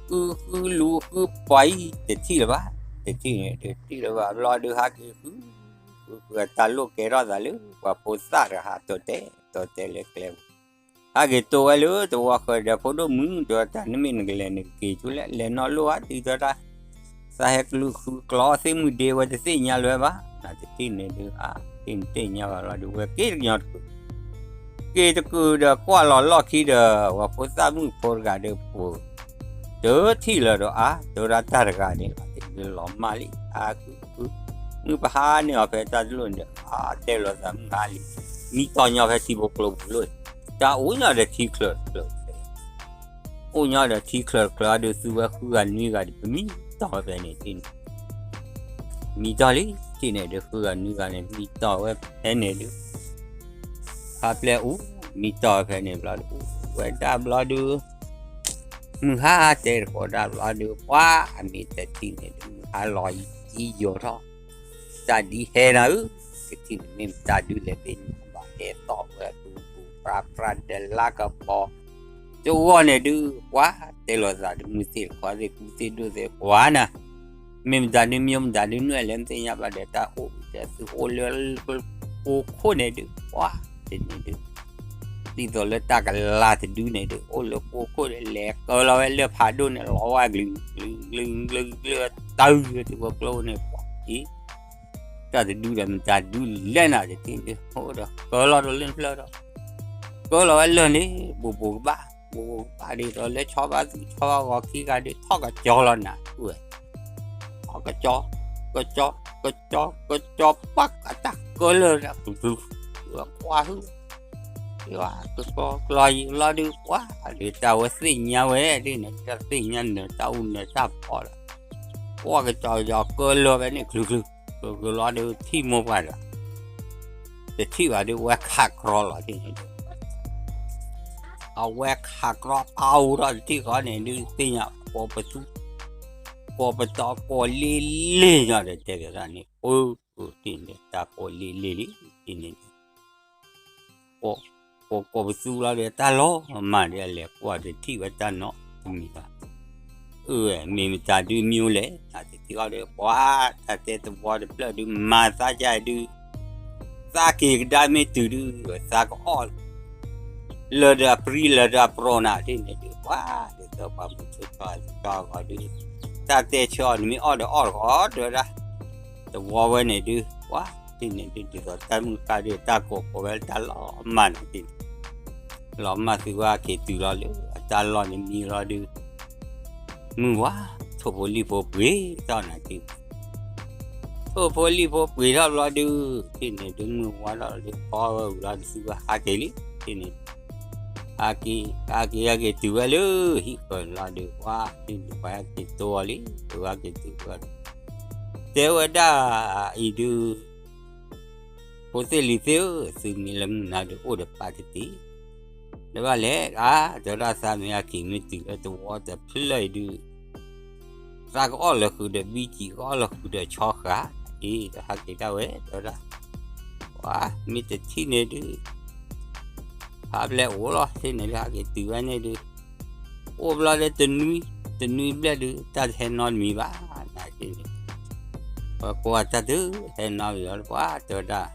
ဃုဃုလူၤဃုပှၢ်အံၤ တထံၣ်လၢၤဘၣ် တထံၣ်န့ၣ်ဒုး တထံၣ်လၢၤဘၣ်ဘျီဒုး ဟးက့ၤဃု ဃုဃုအတၢ်လိၣ်ကဲထီၣ်သးလၢ ပှၤဖိသၣ်တဂၤဟးတီၤတဲာ်တီၤတဲာ်လၢကျဲပူၤ ဟးက့ၤတိဝဲလၢသဝီဃၢၤဒီး ဖိဒိၣ်မုၣ် တဲဝဲတၢ် နမ့ၢ်နကလဲၤန့ၣ် ကက့ၤဆူလဲၣ် လဲၤနီၣ်လိၣ်ဧါ ဒ်သိးတၢ် သးဟဲကလူးဃုကျီသ့ၣ်မုၢ်ဒ့ဝဲတသ့ၣ်ညါလၢၤဘၣ် နတထံၣ်န့ၣ်ဒုး အါ တထံၣ်န့ၣ်တသ့ၣ်ညါဘၣ်လီၤဒုး ဝဲက့ၤတကညီၤတကုာ် က့ၤတကုာ်ဒီးကွၢ်လီၤလီၢ်ခံဒီး ပှၤဖိသၣ်မုၣ်ဖိတဂၤဒီးပူၤ တထံၣ်လၢၤဒီးအါ တဲဝဲဒၣ်တၢ်တဂၤန့ၣ် လီၤမၢ်လံ အါ ဃု ဃု မုၢ်ပဟါန့ၢ်အီၤဖဲတၢ်တလိၣ်န့ၣ်ဒီး အါ တဲလိာ်သးမုၢ်ဟါလံ မံတီၢ်ညီဖဲထံဖိကျိပူၤလိၣ် တၢ်အိၣ်ညီဒီးထံချၢးချၢး အိၣ်ညီဒီးထံချၢးချၢးအဒုး သုဝဲဃုဂၤနွံဂၤဒီး ပမံတီၢ်ဝဲဖဲန့ၣ်ထံၣ်န့ၣ် မံတီၢ်လံ ထံၣ်န့ၣ်ဒုး ဃုဂၤနွံဂၤန့ၣ် မံတီၢ်ဝဲဖဲန့ၣ်ဒုး ခါပျဲအိၣ် မံတီၢ်ဝဲဖဲန့ၣ်ဘျီဒုး အိၣ်ဝဲဒၣ်ဘျီဒုး မုၢ်ဟါတဲတကိးဒၣ်ဘျီဒုး ပှၤအမ့ၢ်တထံၣ်န့ၣ်ဒုး မုၢ်ဟါလီၤအံၤယိာ်ထီၣ် တၢ်ဒ်ဟဲနၤဧၢ, ကထံၣ်န့ၣ်မ့ၢ်မတၤဒုလဲၣ်သ့ၣ်ညါဘၣ် ဟဲသီၣ်ဝဲပူၤပူၤပြးပြးဒီးလါကပီၤ တဂီၢ်န့ၣ်ဒုး ပှၤတဲလိာ်သးဒုး မုၢ်သ့ၣ်တခီသ့ၣ် ကူသ့ၣ်ဒိၣ်သ့ၣ် ကွၢ်နၤ မ့ၢ်မတၤဒုး မ့ၢ်မတၤဒုး နွဲၣ်လဲၣ် မသ့ၣ်ညါဘၣ်ဒီး တၢ်အိၣ်ဒီးသုအိၣ်လၢ ကိခိၣ်န့ၣ်ဒုး ပှၤတန့ၣ်ဒုး ဒ်သိးလၢတၢ်ကလၤတဒုန့ၣ်ဒုး အိၣ်လၢကိခိၣ်ဒီး လဲၤကၢလီၤဝဲလၢဖးဒိၣ်န့ၣ် လီၤဝဲ ကလုာ်ကလုာ်ကလုာ်ကလုာ် တုၤဝဲကျိန့ၣ် ပှၤအံၤ တၢ်တဒုဒီး မတၤဒုလဲၣ်နၤတထံၣ်ဒုး အိၣ်ဒီးကၢလီၤဒီးလၢနဖျၢၣ်ဒီး ကၢလီၤဝဲလၢန့ၣ် ဘူးဘူးကဘၣ် ဘူးဘူးကဘၣ်ဒ်သိးလၢဆီဘၣ်သူၣ်ဆီဘၣ်ဂီၤခံဂၤဒုး ထီၣ်ကစီလီၤနၤ ထီၣ်ကစီ ကစီ ကစီ ကစီ ပှၤကတၢ်ကၢလၢာ် ကွၢ်ဟု ကစီကလီယံၤလီၤဒုး ပှၤဒုးတၢ်ဝဲသ့ၣ်ညါဝဲဒ်န့ၣ် တၢ်သ့ၣ်ညါနၢၤတၢ်အူနၢၤတၢ်ဖီဒီး ကွၢ်ကစီကစီကၢလၢာ်ဖဲန့ၣ် ချုးချုး ချုးချုးလီၤဒုး ထံၣ်မိၢ်ပှၢ်ဒီး တထံၣ်ဘၣ်ဒုး ဝဲခးကြီလီၤဒ်န့ၣ်ဒုး အဝဲခးကြီဖးအိၣ်ထီၣ်တထံၣ်ဃီန့ၣ်ဒုး သ့ၣ်ညါ ကိးပသူ ကိးပတီၤ ကိးလ့လ့ညီဒီး တဲကဒီးန့ၣ် ပှၤ တထံၣ်န့ၣ် တၢ်ကိးလ့လ့လံ တထံၣ်န့ၣ် ကိး ကိးပသူလီၤဒီး တၢ်လီၤမၢ်ဒီး အလဲၤကွၢ်တထံၣ်ဝဲတၢ်နီတမံၤဘၣ် အၢ မ့ၢ်မတၤဒုးမံၤလဲၣ် တထံၣ်ဃီဒီး ပှၤ တၢ်တဲသဝီတဖျၢၣ်ဒုး မၤသးဒ်ဒုး သးက့ၤကဒါမ့ၢ်တုၤဒုး သးကအီၣ် လၢာ်ဒီးအပြံ လၢာ်ဒီးအပြီၤနၤ ဒ်န့ၣ်ဒုး ပှၤ ဒ်သိးပှၤမုၢ်ဆိကီၢ်ကီၢ်ဒုး တၢ်တဲဆၢအီၤ နမ့ၢ်အီၣ်ဒီးအီၣ်တဂီၤ တဲဝဲဒၣ် သဝီဝဲန့ၣ်ဒုး ပှၤ ဒ်န့ၣ်ဒုး ဒ်သိးတၢ်မုၢ်ဃၢ်ဒုး တၢ်ကိးကိးဝဲတၢ်လီၤမၢ်န့ၣ်ဒုး လီၤမၢ်သုဝဲက့ၤတုၤလီၤလၢ အတၢ်လီၢ်န့ၣ်မံလီၤဒုး မုၢ်ဝါ ထိၣ်ဖိလံၣ်ဖိပှ့ၤထီၣ်နၤဒုး ထိၣ်ဖိလံၣ်ဖိပှ့ၤထီၣ်ဘျီဒုး ဒ်န့ၣ်ဒုး မုၢ်ဝါထီၣ်လီၤဒုး ဖီဝဲဝံၤလီၤဒုး သုဝဲဟးက့ၤလံ ဒ်န့ၣ် ဟးက့ၤ ဟးက့ၤ ဟဲက့ၤတုၤဝဲလၢ ဟံၣ်ဃၢၤလီၤဒုး ပှၤ ဒ်န့ၣ် ပှၤဟဲက့ၤတိအီၤလံ သုဝဲဟဲက့ၤတုၤဝဲ တဲဝဲဒၣ်အံၤဒုး ဖိသ့ၣ်လံၤသ့ၣ်ဧၢ သုမ့ၢ်လၢမုၢ်နၤဒုး အိၣ်ဒီးပၢ်တသ့ လၢဘၣ်လဲၣ် အါ တဲဝဲဒၣ်သးမ့ၢ်ဟဲက့ၤမ့ၢ်တုၤလၢသဝီတဖျၢၣ်အံၤဒုး သးကအီၣ်လၢဃုာ်ဒီးဘံကံ ကအီၣ်လၢဃုာ်ဒီးဆီဃာ် အံၤ တဟးက့ၤဒၣ်ဝဲ တဲဝဲဒၣ် ပှၤ မ့ၢ်တထံၣ်န့ၣ်ဒုး ဖးပျဲအိၣ်လီၤ ထံၣ်န့ၣ်ဒုး ဟးက့ၤတုၤဝဲန့ၣ်ဒုး အိၣ်ဘျီလၢတနွံ တနွံဘျဲၣ်ဒုး တၢ်တဟဲနီတမံၤဘၣ် နၤန့ၣ် ပှၤကိးတၢ်တဟဲနီတမံၤဘၣ် ပှၤတဲဝဲဒၣ်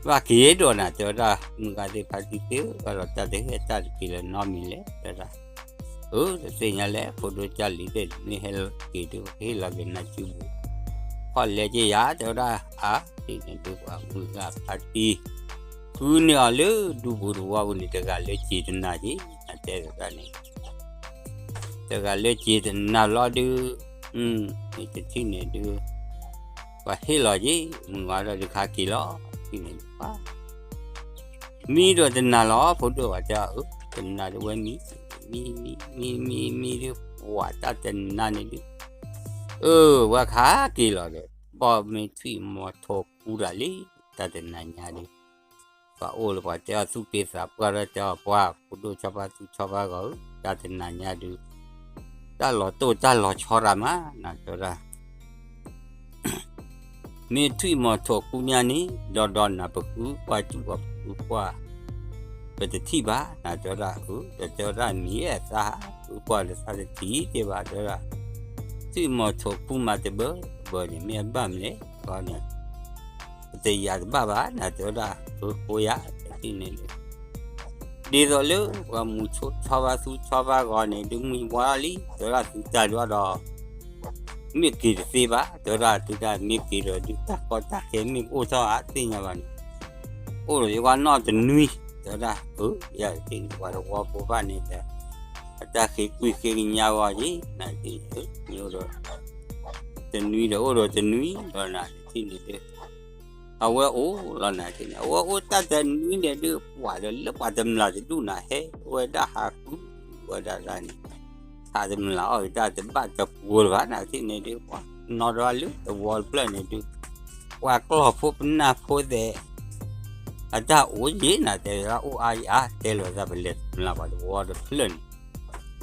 ဘၣ်က့ၤဒိၣ်နၤ တဲဝဲဒၣ် မုၢ်ဂၤသ့ၣ်ဖါတံၢ်သ့ၣ် ဘၣ်ဒီးတၢ်တဟဲတၢ်တက့ၤလၢနီတမံၤလဲၣ် တဲဝဲဒၣ် အၢ တသ့ၣ်ညါလဲၣ် ဖိဒိၣ်ကၢ်လံၤသ့ၣ် မ့ၢ်ဟဲက့ၤဒုး ဟ့ၣ်လီၤက့ၤနၤစုပူၤ ခီၣ်လဲက့ၤယၤ တဲဝဲဒၣ် အါ ဒ်န့ၣ်ဒုး ပှၤမုၢ်ဂၤဖါတံၢ် ဃုန့ၢ်အီၤလၢဒူပူၤတဝီပူၤန့ၣ် တဂၤလၢက့ၤတနၤက့ၤ နတဲဝဲဒၣ်န့ၣ် တဂၤလၢက့ၤတနၤလီၤဒုး, မ့ၢ်တထံၣ်န့ၣ်ဒုး, ပှၤဟ့ၣ်လီၤက့ၤ မုၢ်ဝါဒီးဒုးခါက့ၤလီၤ, ထံၣ်န့ၣ်ဒုးပှၤ မံဒီးတနၤလီၤ ဖိဒိၣ်ဝဲတဲအီၤ, တနၤဒုးဝဲမံ, မံ မံ မံ မံ မံဒုး ပှၤတၢ်တနၤန့ၣ်ဒုး, အၢ ဝဲခါက့ၤလီၤဒီး ဘီၣ်မ့ၢ်ထွံၣ်မီၤထိးကူတၢ်လံ, တၢ်တနၤညါဒုး ပှၤအိၣ်လၢပှၤတဲအီၤသူၣ်က့သးပှၢ်ဒီးတဲအီၤပှၤ ဖိဒိၣ်ဆီဖါသူဆီဖါဂီၤဧၢ, တၢ်တနၤညါဒုး တၢ်လီၤတိၢ်တၢ်လီၤဆီတၢ်မး နၤတဲဝဲဒၣ် မ့ၢ်ထွံၣ်မီၤထိးကူညါန့ၣ် ဒီးဒီးနၤပဃုကွၢ် စူၣ်အီၤပဃုကွၢ် ပတထံၣ်ဘၣ် နၤတဲဝဲဒၣ်, အၢ တဲဝဲဒၣ်မ့ၢ်သးဃုကွၢ်ဒီးသးတထံၣ်တ့ၢ်ဘၣ် တဲဝဲဒၣ်, ထွံၣ်မီၤထိးကူမးတဘၢဘၢန့ၣ် မ့ၢ်အဘၣ်မနုၤလဲၣ်န့ၣ် ပတယာ်တဘၣ်ဘၣ် နၤတဲဝဲဒၣ်, အၢ ကိးယၤ တထံၣ်န့ၣ်ဒုး ဒ်သိးလၢပှၤမူဆိဆီဖါသူဆီဖါဂီၤန့ၣ် ဒုးမုၢ်ဝါလံ တဲဝဲဒၣ်သုတၢ်ဒုးဒီး မ့ၢ်က့ၤတသ့ဘၣ် တဲဝဲဒၣ် သုတၢ်မ့ၢ်က့ၤဒီးဒုးတၢ်ကီတၢ်ခဲမ့ၢ်ကအိၣ်ထီၣ်ဧါသ့ၣ်ညါဘၣ်န့ၣ် အိၣ်ဒီးယကွၢ်နီၢ်တနွံ တဲဝဲဒၣ် အၢ ယၤတထံၣ်န့ၣ် ပှၤတဝီဖိဘၣ်န့ၣ်ဒီး အတၢ်ဃ့ကွံာ်ဃ့ကညါဝဲက့ၤ နၤတထံၣ်န့ၣ် မ့ၢ်အိၣ်ဒီး တနွံဒီးအိၣ်ဒီးတနွံဒီးနၤတထံၣ်န့ၣ်ဒုး အဝဲအိၣ်လီၤနၤတထံၣ်န့ၣ် အဝဲအိၣ်တၢ်တနွံန့ၣ်ဒုး ပှၤဒီးလၢပှၤတမျၢ်တဒူၣ်နၤဟဲဝဲဒၣ်ဟးဃုဝဲဒၣ်တၢ်န့ၣ် ဟးတမျၢ်အီၣ်က့ၤတၢ်တဘၣ်တပှိၤလၢၤဘၣ် နၤတထံၣ်န့ၣ်ဒုး ပှၤနီၢ်ဒီးလၢတဝီတဖျၢၣ်န့ၣ်ဒုး ပှၤကျီၢ်ဖိပနၢ်ဖိသဲး အတၢ်အိၣ်ယံၤနၤတဲဝဲဒၣ်အိၣ်အါယံၤအါ တဲလီၤသးပလဲၤတမျၢ်ပှၤတဝီတဖျၢၣ်န့ၣ်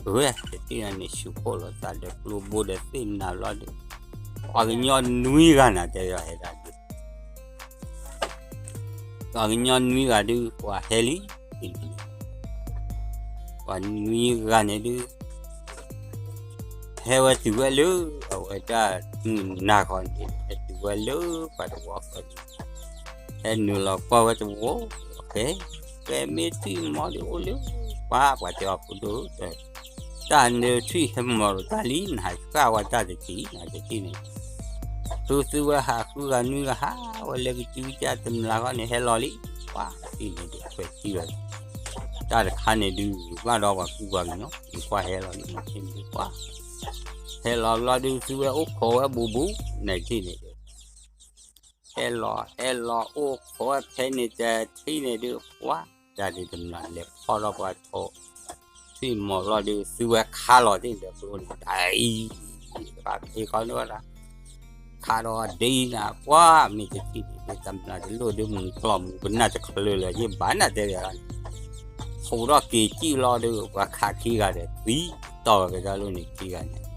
အဝဲတထံၣ်န့ၣ်ဆူးခိၣ်လီၤသးဒီးကျိဘိဒီးသ့ၣ်နၤဘျီဒုး ပှၤကညီနွံဂၤနၤတဲဝဲဒၣ်ဟဲဒၣ်ဒုး ပှၤကညီနွံဂၤဒုး ပှၤဟဲလံ ပှၤနွံဂၤန့ၣ်ဒုး ဟဲဝဲတုၤဝဲလၢ အဝဲဒၣ်မုၢ်နၤခီန့ၣ် ဟဲတုၤဝဲလၢပှၤတဝီဃီန့ၣ် ဟဲနုာ်လီၤကွၢ်ဝဲတဝီ ဖဲ ဖဲမ့ၢ်ထွံၣ်မီၤဒုးအိၣ်လၢ ပှၤ ပှၤတဲအီၤဖိဒိၣ် တၢ်နၢထွံၣ်ဟဲမီၤဒီးတၢ်လံ နဟးဃၣ်ဝဲတၢ်တထံၣ် နၤတထံၣ်န့ၣ် သုသုဝဲဟးဃုဂၤနွံဂၤဟးဝဲလၢကစုကစၢ်တမျၢ်ဃီန့ၣ် ဟဲလီၤလံ ပှၤတထံၣ်န့ၣ်ဒုး အခွဲးစံၣ်လီၤ တၢ်တခါန့ၣ်ဒုး ဘၣ်ဒီးပှၤကူပှၤကညီ နကွၢ်ဟဲလီၤလံ နထံၣ်န့ၣ်ဒုး ပှၤ ဟဲလီၤဘျီဒုး သုဝဲအိၣ်ခိးဝဲဘူးဘူး နထံၣ်န့ၣ်ဒုး ဟဲလီၤ ဟဲလီၤအိၣ်ခိးဝဲဖဲန့ၣ်တထံၣ်န့ၣ်ဒုး ပှၤ တၢ်ဒုးတမျၢ်လဲၤဖီၣ်ထီၣ်ပှၤထိး ထွံၣ်မီၤဘျီဒုး သုဝဲခါလီၤတ့ၢ်ဒီးကျိန့ၣ် တၢ်အံၤ ပှၤဖ့ခီန့ၣ်ဝဲဒၣ် ခါဒီးဒ်နၤ ပှၤမ့ၢ်တထံၣ်န့ၣ်ဒုး တမျၢ်တလိၣ်ဒုး မုၢ်ကျီၢ်မူပနၢ်တချုးလၢၤ ယဘၣ်နၤတဲဝဲဒၣ်န့ၣ် ဟူးထီၣ်က့ၤစံၣ်လီၤဒုး ပှၤခးခံဂၤဒီး သံတီၢ်ဝဲကဒါလိၤန့ၣ်ခံဂၤန့ၣ်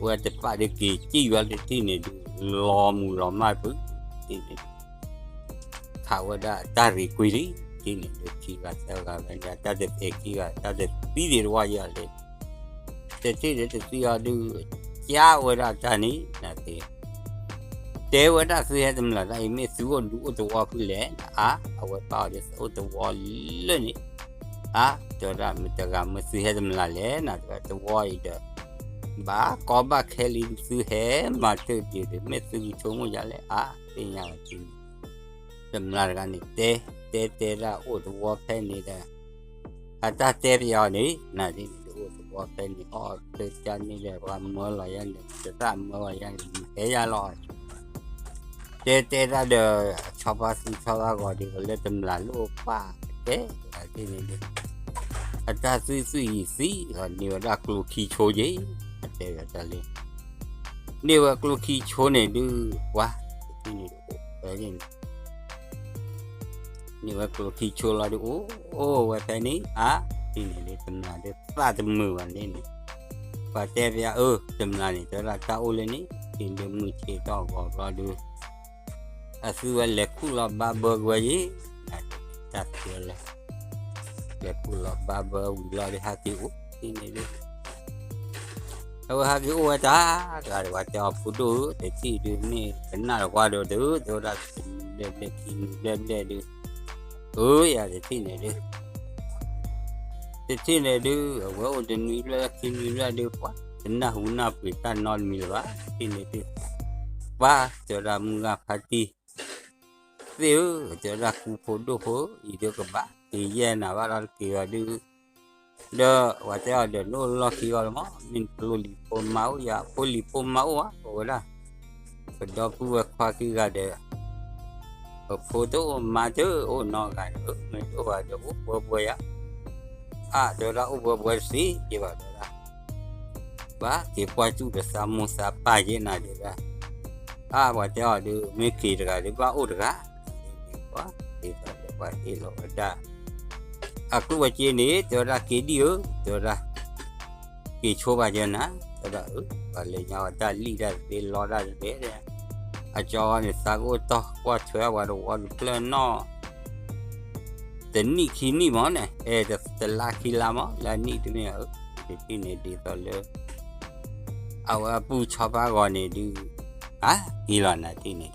ဝဲတပာ်ဒုးက့ၤစံၣ်ဝဲတထံၣ်န့ၣ်ဒုး လီၤမူၤလီၤမၢ်ပုၢ် တထံၣ်န့ၣ်ဒုး ခးဝဲဒၣ်တၢ်ရ့ၤကွံာ်လံ တထံၣ်န့ၣ်ဒုး ခံဂၤသၢဂၤဝဲဒၣ် တၢ်တသ့ခံဂၤ တၢ်တသံဒံးတဝီယၤလဲၣ် တထံၣ်န့ၣ်တသံအီၤဒုး ကၢ်ဝဲဒၣ်တၢ်န့ၣ် နသ့ တဲဝဲဒၣ်သုဟဲတမျၢ်တၢ်အံၤ မ့ၢ်သုအိၣ်ဒူအိၣ်တဝီဖုလဲၣ် အါ အဝဲပာ်အီၤဒ်သုအိၣ်တဝီလၢန့ၣ် အါ တဲဝဲဒၣ်မတၤတဂၤမ့ၢ်သုဟဲတမျၢ်လဲၣ် နတဲဝဲတဝီအံၤဒီး ဘၣ်ကီဘၣ်ခဲလံ သုဟဲမၤတၢ်ဒ်န့ၣ် မ့ၢ်သုကဆိကမိၣ်ယၤလဲၣ် အါ သ့ၣ်ညါဝဲ တမျၢ်တဂၤန့ၣ် တဲ တဲတဲဒၣ်အိၣ်တဝီဖဲန့ၣ်ဒီး အတၢ်တဲပယီၤန့ၣ် နဒ်န့ၣ် အိၣ်တဝီဖဲန့ၣ် အီၣ်တၢ်ကန့ၣ်ဒီး ပှၤမၢလီၤယၤန့ၣ် တသၣ်မၢလီၤယၤန့ၣ် မ့ၢ်ဟဲယၤလီၤ တဲတဲဒၣ်ဒီး ဆီဖါသူဆီဖါဂီၤဒ်သိးလၢတမျၢ်လိၣ်ပၢ်တဲ ဒ်န့ၣ်ဒုး အတၢ်သွံၣ်သွံၣ်ယံၤသံလီၤ န့ၢ်ဝဲဒၣ်ကျိခံဆိက့ၤ အတဲဝဲတၢ်လံ န့ၢ်ဝဲကျိခံဆိန့ၣ်ဒုး ပှၤ တထံၣ်န့ၣ်ဒုး အိၣ်ဝဲန့ၣ် န့ၢ်ဝဲကျိခံဆိလီၤဒုး အိၣ်ဝဲဖဲန့ၣ် အါ တထံၣ်န့ၣ်ဒုး တမျၢ်ဒုးသၣ်တမုာ်ဘၣ်န့ၣ်န့ၣ် ပှၤတဲပယီၤ အၢ တမျၢ်န့ၣ် တဲဝဲဒၣ်တၢ်အိၣ်လၢန့ၣ် တထံၣ်ဒုးမုၢ်ဆ့ၣ်ထီၣ်ဂီၤဘျီဒုး အသုဝဲလဲၤခူၣ်လီၤဘါဘၢက့ၤဝဲယံၤ တၢ်တဲလၢ လဲၤခူၣ်လီၤဘါဘၢဝံၤလီၤဒုး ဟဲက့ၤအိၣ်တထံၣ်န့ၣ်ဒုး အဝဲဟဲက့ၤအိၣ်ဝဲတၢ် တဂၤတဂၤတဲအီၤဖိဒိၣ်ဧၢ တထံၣ်ဒုးမ့ၢ်ကနၣ်တကွၢ်ဒီးဒုး တဲဝဲဒၣ်တနံၤဘျဲၣ်ဘျဲၣ်ခံနံၤဘျဲၣ်ဘျဲၣ်ဒုး အၢ ယၤတထံၣ်န့ၣ်ဒုး တထံၣ်န့ၣ်ဒုး အဝဲအိၣ်တနွံဘျဲၣ်ခံနွံဘျဲၣ်ဒုး ပှၤ တနၢ်ဟူနၢ်ပှ့ၤတၢ်နီတမံၤလၢၤဘၣ် တထံၣ်န့ၣ်ဒုး ပှၤ တဲဝဲဒၣ်မုၢ်ဂၤဖါတံၢ် သ့ၣ်ဧၢ တဲဝဲဒၣ်ကူဖိဒိၣ်ဖိ အံၤဒုးကဘၣ်က့ၤယဲၢ်နၤဘၣ်ဒီးတက့ၤဘၣ်ဒုး ဒီးပှၤတဲအီၤဒီး နအိၣ်လီၢ်ခံဂီၢ်လီၤမး, မ့ၢ်နကျိလံၤဖိမါအိၣ်ယၤ, ဖိလံၤဖိမါအိၣ်ဧါ, ပဝဲဒၣ် ပဒီပုၢ်ဝဲၢ်ခွါခံဂၤဒီး ပဖိတအိၣ်မါတအိၣ်နီတဂၤန့ၣ်, မ့ၢ်တအိၣ်ဘၣ်ဒီး အိၣ်ပှဲၤပှဲၤယၤ, အါ တဲဝဲဒၣ် အိၣ်ပှဲၤပှဲၤတသ့က့ဘၣ် တဲဝဲဒၣ်, ဘၣ်က့ၤကွၢ်စူၣ်ဒီးသးမိၢ်သးပၢ်က့နၤ တဲဝဲဒၣ်, အါ ပှၤတဲအီၤဒီး မ့ၢ်က့ၤတဂၤဒီး ဘၣ်အိၣ်တဂၤ, ဒ်သိးဒီးပှၤဟ့ၣ်လီၤဝဲဒၣ် အကျိၣ်ဝဲက့န့ၣ် တဲဝဲဒၣ် က့ၤဒံၣ်ဧၢ, တဲဝဲဒၣ် က့ၤဆိဘၣ်က့နၤ, တဲဝဲဒၣ် ပှၤလဲၤညါဝဲတၢ်လံၣ်တၢ်သ့လီတၢ်သ့ဒီး အကၠီန့ၣ် သးကအိၣ်တီၢ်ကွၢ်ထွဲပှၤတဝီတဖျၢၣ်နီၣ် တနံၣ်ခံနံၣ်မးန့ၣ်, အဲ တလါခံလါမး လၢအနံၣ်တမ့ၢ်ဧါ, တထံၣ်န့ၣ်ဒ်သိးလၢ အဝဲအပုၢ်ဆီဖါဂီၤန့ၣ်ဒုး ဟးက့ၤလီၤနၤထံၣ်န့ၣ်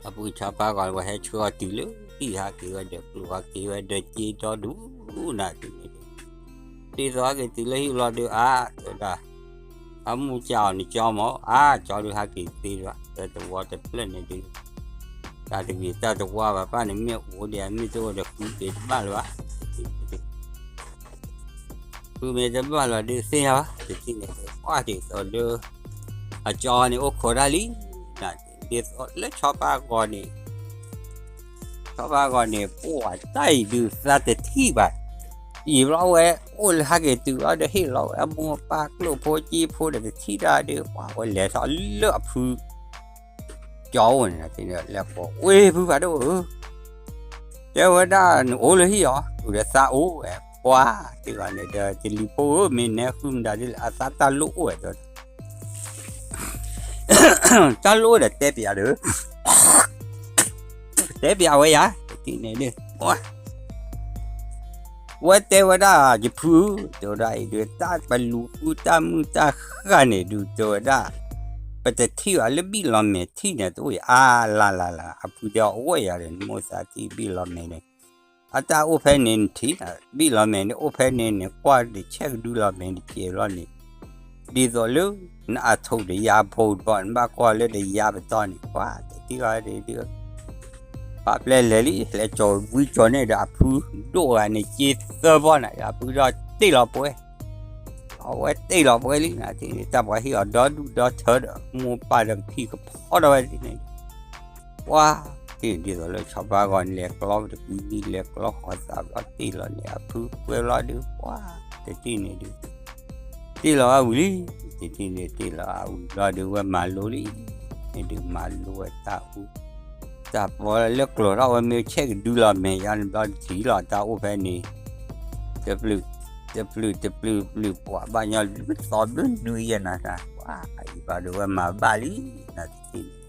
အပုၢ်ဆီဖါဂီၤန့ၣ် ပှၤဟဲဆှၢအီၤတုၤလၢဟံၣ် ဟးက့ၤဝဲဒီးကျိၤ ဟးက့ၤဝဲဒီးက့ဒီဒူၣ်နၤထံၣ်န့ၣ်ဒုး ဒ်သိးဟဲက့ၤတုၤလၢဟံၣ်လီၤဒုး အါ တဲဝဲဒၣ် အမိၢ်ကၠီအီၤန့ၣ်ကၠီမး အါ ကၠီဒုးဟးက့ၤသ့ဒၣ် ဒီးတဝီတဖျၢၣ်န့ၣ်ဒုး တၢ်တဂ့ၤတၢ်တဝါဘၣ် ပၢ်န့ၣ်မ့ၢ်အိၣ်ဒီး မ့ၢ်တအိၣ်ဒီးဃုက့ၤတဘၣ်လၢၤဘၣ် ဃုမ့ၢ်တဘၣ်လီၤဒုးသ့ၣ်ညါဘၣ် တထံၣ်န့ၣ်ဒုး ပှၤဒ်သိးလၢ အကၠီန့ၣ်အိၣ်ခိးတၢ်လံ ဒ်သိးလၢဆီဖါဂီၤန့ၣ် ဆီဖါဂီၤန့ၣ် ပှၤတၢ်အံၤဒုးသးတထံၣ်ဘၣ် အံၤဘျီဝဲ အိၣ်လၢဟဲက့ၤတုၤအီၤဒီးဟ့ၣ်လီၤဝဲအမိၢ်အပၢ်ကျိၣ်ဖိက့ဖိဒီးတထံၣ်တၢ်ဒုး ပှၤဝဲလဲၤထီၣ်လၢအဖု ကၠီအိၣ်န့ၣ် လဲၤကိးဝဲဖုဖးဒိၣ်ဧၢ တဲဝဲဒၣ်နအိၣ်လၢဟံၣ်အီၤ တုၤဒီးသးအိၣ်ဝဲ ပှၤတဂၤန့ၣ်ဒီး တလံၤဖိဧၢ မ့ၢ်နဲဃုမတၤဒ်လဲၣ် အသးတၢ်လိၣ်အိၣ်ဝဲ တၢ်လိၣ်အိၣ်ဒီးတဲပျးဒီး တဲပျးဝဲယၤ တထံၣ်န့ၣ်ဒုး ဝဲတဲဝဲဒၣ် ယဖုဧၢ တဲဝဲဒၣ်အံၤဒုး တၢ်ပလူၤဃုတၢ်မုၢ်တၢ်ဃၢ်န့ၣ်ဒုး တဲဝဲဒၣ် ပတထံၣ်ဘၣ်လၢဘံၣ်လီၤမဲာ်ထံၣ်န့ၣ် တအိၣ်ယၤအါလါလါလါ အဖုတဲအီၤအိၣ်ဝဲယၤဒီး နမိၢ်သးထံၣ်ဘံၣ်လီၤမဲာ်န့ၣ် အတၢ်အိၣ်ဖဲန့ၣ်နထံၣ် ဘံၣ်လီၤမဲာ်န့ၣ် အိၣ်ဖဲန့ၣ်န့ၣ် ကွၢ်တဆဲးကဒုလီၤမဲာ်တကဲဘျီန့ၣ် ဒ်သိးလၢ နအထိၣ်တယါဖိတဘီ နဘၣ်ကွၢ်လၢတယါပတီၢ်န့ၣ် ပှၤတထံၣ်ဘၣ်ဒုး ပာ်ပျဲလဲၤလံ လဲၤကၠီၤဝံကၠီၤန့ၣ်ဒီး အဖုဒိၣ်ဂၤန့ၣ် က့သၢဘီန့ၣ် အဖုဒီးတ့ၢ်လီၤပှဲၤ အဝဲတ့ၢ်လီၤပှဲၤလံန့ၣ် တၢ်ပှၤဟ့ၣ်အီၤဒီဒူၣ်ဒီထၢဒီး မိၢ်ပၢ်ဒီးကထံၣ်ကဖီထီၣ်ဝဲဒ်န့ၣ် ပှၤ တ့ၢ်ဒ်သိးလၢဆီဖါဂီၤန့ၣ် လဲၤကျီတကွံဒံ လဲၤကျီဃီသးဘျီတ့ၢ်လီၤန့ၣ် အဖုကွဲဘျီဒုး ပှၤ တထံၣ်န့ၣ်ဒုး တ့ၢ်လီၤဝဲဝံၤလံ တထံၣ်န့ၣ်တ့ၢ်လီၤဝံၤဘျီဒုး ဝဲမၤလိလံ န့ၣ်ဒုးမၤလိဝဲတၢ်အူ တၢ်ပီလၢကျိၤထီၣ်ဝဲမ့ၢ်ဆဲးကဒုလီၤမဲာ်ယါန့ၣ်ဘျီတထံၣ်လီၤ တၢ်အိၣ်ဖဲန့ၣ် တပျုၢ် တပျုၢ်တပျုၢ်ပျုၢ်ပှၤဘၣ်ညီဘျုးသီဘျုးနွံယဲၢ်နၤ ပှၤအံၤဘျီဒုး ဝဲမၤဘၣ်လံ နၤတထံၣ်န့ၣ်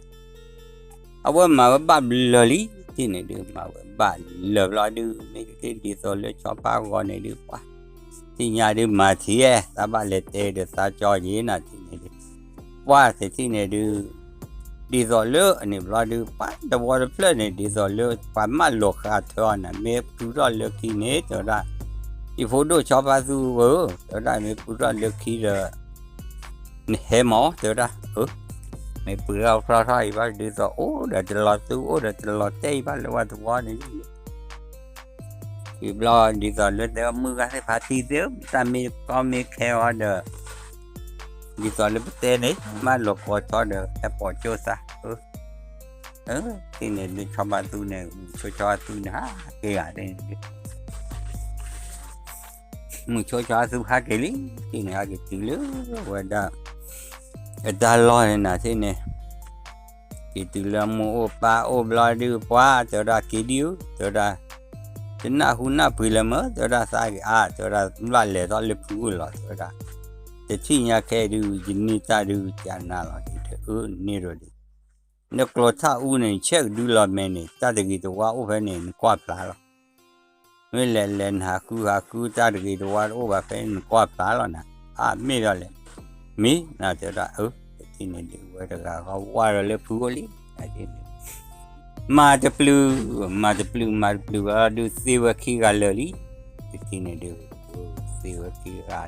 အဝဲမၤဝဲဘၣ်လၢာ်လံ တထံၣ်န့ၣ်ဒုး မၤဝဲဘၣ်လၢာ်ဘျီဒုး မ့ၢ်တထံၣ်ဒ်သိးလၢဆီဖါဂီၤန့ၣ်ဒုး ပှၤ သ့ၣ်ညါဒုးမၤထံၣ် သးဘၣ်လဲၤတဲဒီးသးကၠီက့ၤနၤတထံၣ်န့ၣ်ဒုး ပှၤတထံၣ်န့ၣ်ဒုး ဒ်သိးလၢအန့ၣ်ဘျီဒုး ပှၤတဝီတဖျၢၣ်န့ၣ် ဒ်သိးလၢပှၤမၢလိာ်ဃာ်ထၢအီၤန့ၣ် မ့ၢ်ပူထီၣ်လၢခံန့ၣ် တဲဝဲဒၣ် ယဖိဒိၣ်ဆီဖါသူဧၢ တဲဝဲဒၣ် မ့ၢ်ပူထီၣ်လၢခံဒီး နဟဲမး တဲဝဲဒၣ် မ့ၢ်ပူထီၣ်ဖျီထီၣ်အံၤဘၣ် ဒ်သိးအိၣ်ဒီးတလီၤသူ အိၣ်ဒီးတလီၤတဲာ်အံၤဘၣ်လၢပှၤတဝီန့ၣ် အံၤဘျီဒ်သိးလၢတဲဝဲမုၢ်ဂၤသ့ၣ်ဖးထံသ့ၣ် တၢ်မ့ၢ်ကီမ့ၢ်ခဲအီၤဒီး ဒ်သိးလၢပတဲန့ၣ် မၢလိာ်ကိးထီၣ်ဒီး ဟဲပိာ်ကၠိသး တထံၣ်န့ၣ်ဒုး ဆီဖါသူန့ၣ် မုၢ်ဆိဆီဖါသူန့ၣ် ဟးက့ၤဂၤန့ၣ်ဒုး မုၢ်ဆိဆီဖါသူဟးက့ၤလံ တထံၣ်န့ၣ် ဟးက့ၤတုၤလၢဝဲဒၣ် အတၢ်လီၢ်န့ၣ်နၤ တထံၣ်န့ၣ် က့ၤတုၤလၢမိၢ်အိၣ်ပၢ်အိၣ်ဘျီဒုး ပှၤ တဲဝဲဒၣ် က့ၤဒံၣ်ဧၢ တဲဝဲဒၣ် တနၢ်ဟူနၢ်ပှ့ၤလၢၤမၢ တဲဝဲဒၣ် သးက့ၤအါ တဲဝဲဒၣ် ဘျၣ်လဲၤထီၣ်လၢဖုအိၣ်လီၤ တဲဝဲဒၣ် တထံၣ်ညါခဲဒုး ယန့ၢ်တၢ်ဒုးကနၤလီၤ တဲအၢ န့ၢ်ဒီးဒုး နကျိၤထၣ်အူန့ၣ် နဆဲးကဒုလီၤမဲာ်န့ၣ် တၢ်တဂ့ၤတဝါအိၣ်ဖဲန့ၣ် နကွၢ်ဖျါလီၤ မ့ၢ်လဲၤလဲၤနဟးဃုဟးဃု တၢ်တဂ့ၤတဝါတအိၣ်ဘၣ်ဖဲန့ၣ် နကွၢ်ဖျါလီၤနၤ အါမ့ၢ်ဒီးလဲၣ် မ့ၢ်နၤ တဲဝဲဒၣ် အၢ တထံၣ်န့ၣ်ဒုး ဝဲတဂၤဃီဝါဒီးလၢဖုအိၣ်လံ မၤတပျုၢ် မၤတပျုၢ် မၤတပျုၢ်ဘျီဒုး သ့ဝဲခံဂၤလၢာ်လံ တထံၣ်န့ၣ်ဒုး သ့ဝဲခံဂၤ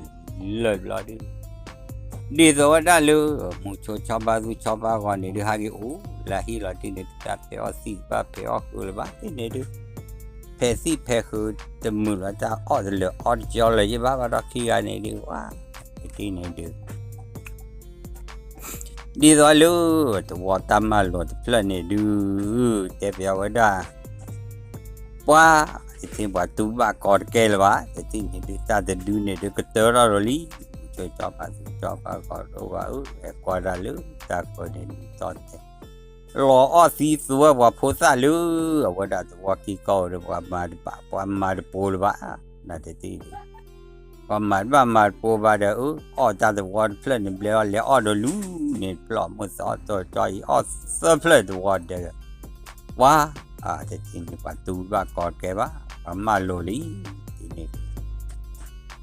လၢာ်ဘျီဒုး ဒ်သိးဝဲဒၣ်လၢ မုၢ်ဆိဆီဖါသူဆီဖါဂီၤန့ၣ်ဒုး ဟးက့ၤအိၣ်လၢဟံၣ်လီၤ တထံၣ်န့ၣ် တၢ်ဖဲးအီၣ်သံၣ်တဖၣ် ဖဲးအီၣ်ဃုာ်လၢၤဘၣ် တထံၣ်န့ၣ်ဒုး ဖဲးသံၣ်ဖဲးဃုာ်တမုာ်လီၤ တၢ်အီၣ်တလၢာ်အီတကၠီလၢၤယဘၣ်ဘၣ်ဒီးခံဂၤန့ၣ်ဒုး ဝါ တထံၣ်န့ၣ်ဒုး ဒ်သိးလၢ သဝီတၢ်မၤလိာ်တဖျၢၣ်န့ၣ်ဒုး တဲပဝဲဒၣ် ပှၤ တထံၣ်ပှၤတူၢ်ဘၣ်ကီတကဲလၢၤဘၣ် တထံၣ်န့ၣ်ဒုး တၢ်တဒုန့ၣ်ဒုး ကတၢထီၣ်ဒီးလံ မုဆိကၠီဖါ သူကၠီဖါ ကီဒိဘၣ်အၢ ဟဲကွၢ်ဒၣ်လၢ တၢ်ကီန့ၣ်ဒုး တီၢ်တဲ လီၤအီၣ်သံသွဲပှၤဖိသၣ်လၢ အဝဲဒၣ်သဝီခံကီၢ်ဒီး ပှၤမၤတဘၣ် ပှၤမၤတပိၤလၢၤဘၣ် နတထံၣ်ဒုး ပှၤမၤတဘၣ်မၤတပိၤဘၣ်ဒီး အၢ အီၣ်တၢ်သဝီတဖျၢၣ်န့ၣ်ဘျဲၣ်အီၣ် လဲၤအီၣ်ဒီးလူၤန့ၣ် ဖျီၣ်မိၢ်သီတီတီအံၤ အီၣ်သၢဖျၢၣ်သဝီဒီး ပှၤ တထံၣ်န့ၣ် ပှၤတူၢ်ဘၣ်ကီတကဲဘၣ် ပှၤမၤလိာ်လံ တထံၣ်န့ၣ်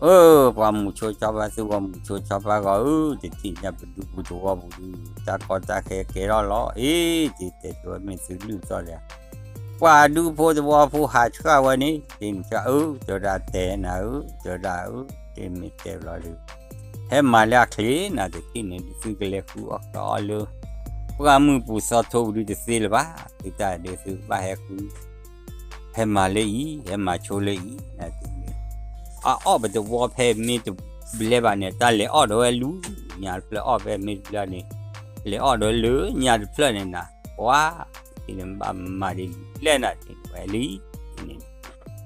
အၢ ပှၤမုဆိကၠီဖါ သူဝဲမုဆိကၠီဖါဂီၤဧၢ တထံၣ်ညါပဒူပူၤသဝီပူၤဒုး တၢ်ကီတၢ်ခဲကဲထီၣ်လီၤ အ့ တထံၣ်တဲဝဲမ့ၢ်သုလုၢ်သီၣ်လဲၣ် ပှၤဒူဖိသဝီဖိဟးဆှၣ်ဝဲန့ၣ် တထံၣ်န့ၣ်ဆှၣ်ဧၢ တဲဝဲဒၣ်တဲနၤဧၢ တဲဝဲဒၣ်ဧၢ တမ့ၢ်တဲဘျီဒုး ဟဲမၤလၢအချ့နၤ တထံၣ်န့ၣ်ဒုး သုကလဲၤဃုအီၣ်ဃုအီလၢ ပှၢ်မုၢ်ပူၤသီထိပူၤဒုးတသ့လၢၤဘၣ် သုတၢ်ဒုးသုကဘၣ်ဟဲဃု ဟဲမၤလၢအံၤ ဟဲမၤဆိလၢအံၤ နတထံၣ်န့ၣ် အအီၣ်ပသဝီဖဲမ့ၢ်တဘျဲၣ်ဘၣ်န့ၣ် တၢ်လဲၤအီၣ်ဒီးဝဲလူၤညါတဖျၢၣ် အီၣ်ဖဲမ့ၢ်တဘျဲၣ်န့ၣ် လဲၤအီၣ်ဒီးလၢညါတဖျၢၣ်န့ၣ်နၤ ပှၤ တထံၣ်န့ၣ် ဘၣ်မၤဒ်လဲၣ်နၤ တထံၣ်န့ၣ် ဝဲလံ တထံၣ်န့ၣ်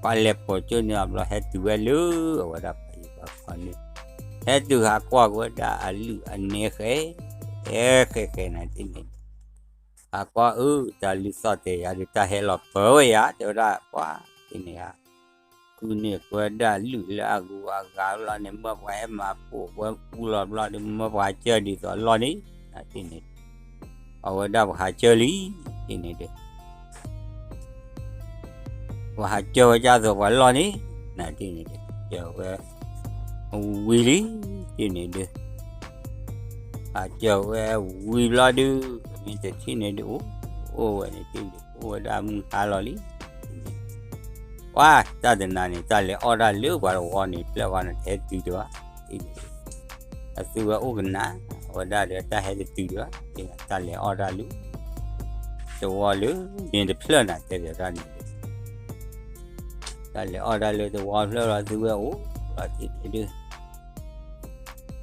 ပှၤလဲၤပိာ်ကၠိန့ၢ်အဘျီ ဟဲတုၤဝဲလၢ အဝဲဒၣ်ပှၤဟံၣ်ပှၤဃီန့ၣ် ဟဲတုၤဟးကွၢ်က့ၤဝဲဒၣ်အလုၢ်အနဲဃဲ ဃဲဃဲဃဲနၤ တထံၣ်န့ၣ် ဟးကွၢ်အၢ တၢ်လုၢ်သီၣ်တဲာ်ယၤဒီး တၢ်ဟဲလီၤပၢၤဝဲယၤ တဲဝဲဒၣ် ပှၤ တထံၣ်န့ၣ်ဧါ ဃုန့ၢ်ကွဲဒၣ်လုၢ်လၢအဂုၤအဂၤဘျီန့ၣ် မၢပှၤဟဲမၤပိာ်ဝဲပူလီၤဘျီဒီး မၢပှၤစၢၢ်ဒ်သိးလီၢ်န့ၣ် နတထံၣ်န့ၣ် အဝဲဒၣ်ပှၤဟးစၢၢ်လံ တထံၣ်န့ၣ်ဒီး ပှၤဟးစၢၢ်ဝဲဒ်သိးပှၤလီၢ်န့ၣ် နတထံၣ်န့ၣ်ဒီး စၢၢ်ဝဲ ဝံၤလံ တထံၣ်န့ၣ်ဒီး ဟးစၢၢ်ဝဲဝံၤဘျီဒုး မ့ၢ်တထံၣ်န့ၣ်ဒုး အိၣ် အိၣ်ဝဲန့ၣ် တထံၣ်န့ၣ် အိၣ်ဝဲဒၣ်မုၢ်ဟါလီၤလံ ပှၤ တၢ်တနၤန့ၣ် တၢ်လဲၤအီၣ်တၢ်လၢပှၤတဝီန့ၣ် ဖျၢၣ်ဝဲန့ၣ် တဟဲတုၤဒံးဘၣ် တထံၣ်န့ၣ် အသုဝဲအိၣ်ကနၣ် အဝဲဒၣ်ဒီးတၢ်ဟဲတတုၤဒံးဘၣ် တထံၣ်န့ၣ် တၢ်လဲၤအီၣ်တၢ်လၢ တဝီလၢ န့ၣ်တဖျၢၣ်နၤ တဲပၠးတၢ်န့ၣ် တၢ်လဲၤအီၣ်တၢ်လၢတဝီဖျၢၣ်လီၤ သုဝဲအိၣ်လီၤ တထံၣ်န့ၣ်ဒုး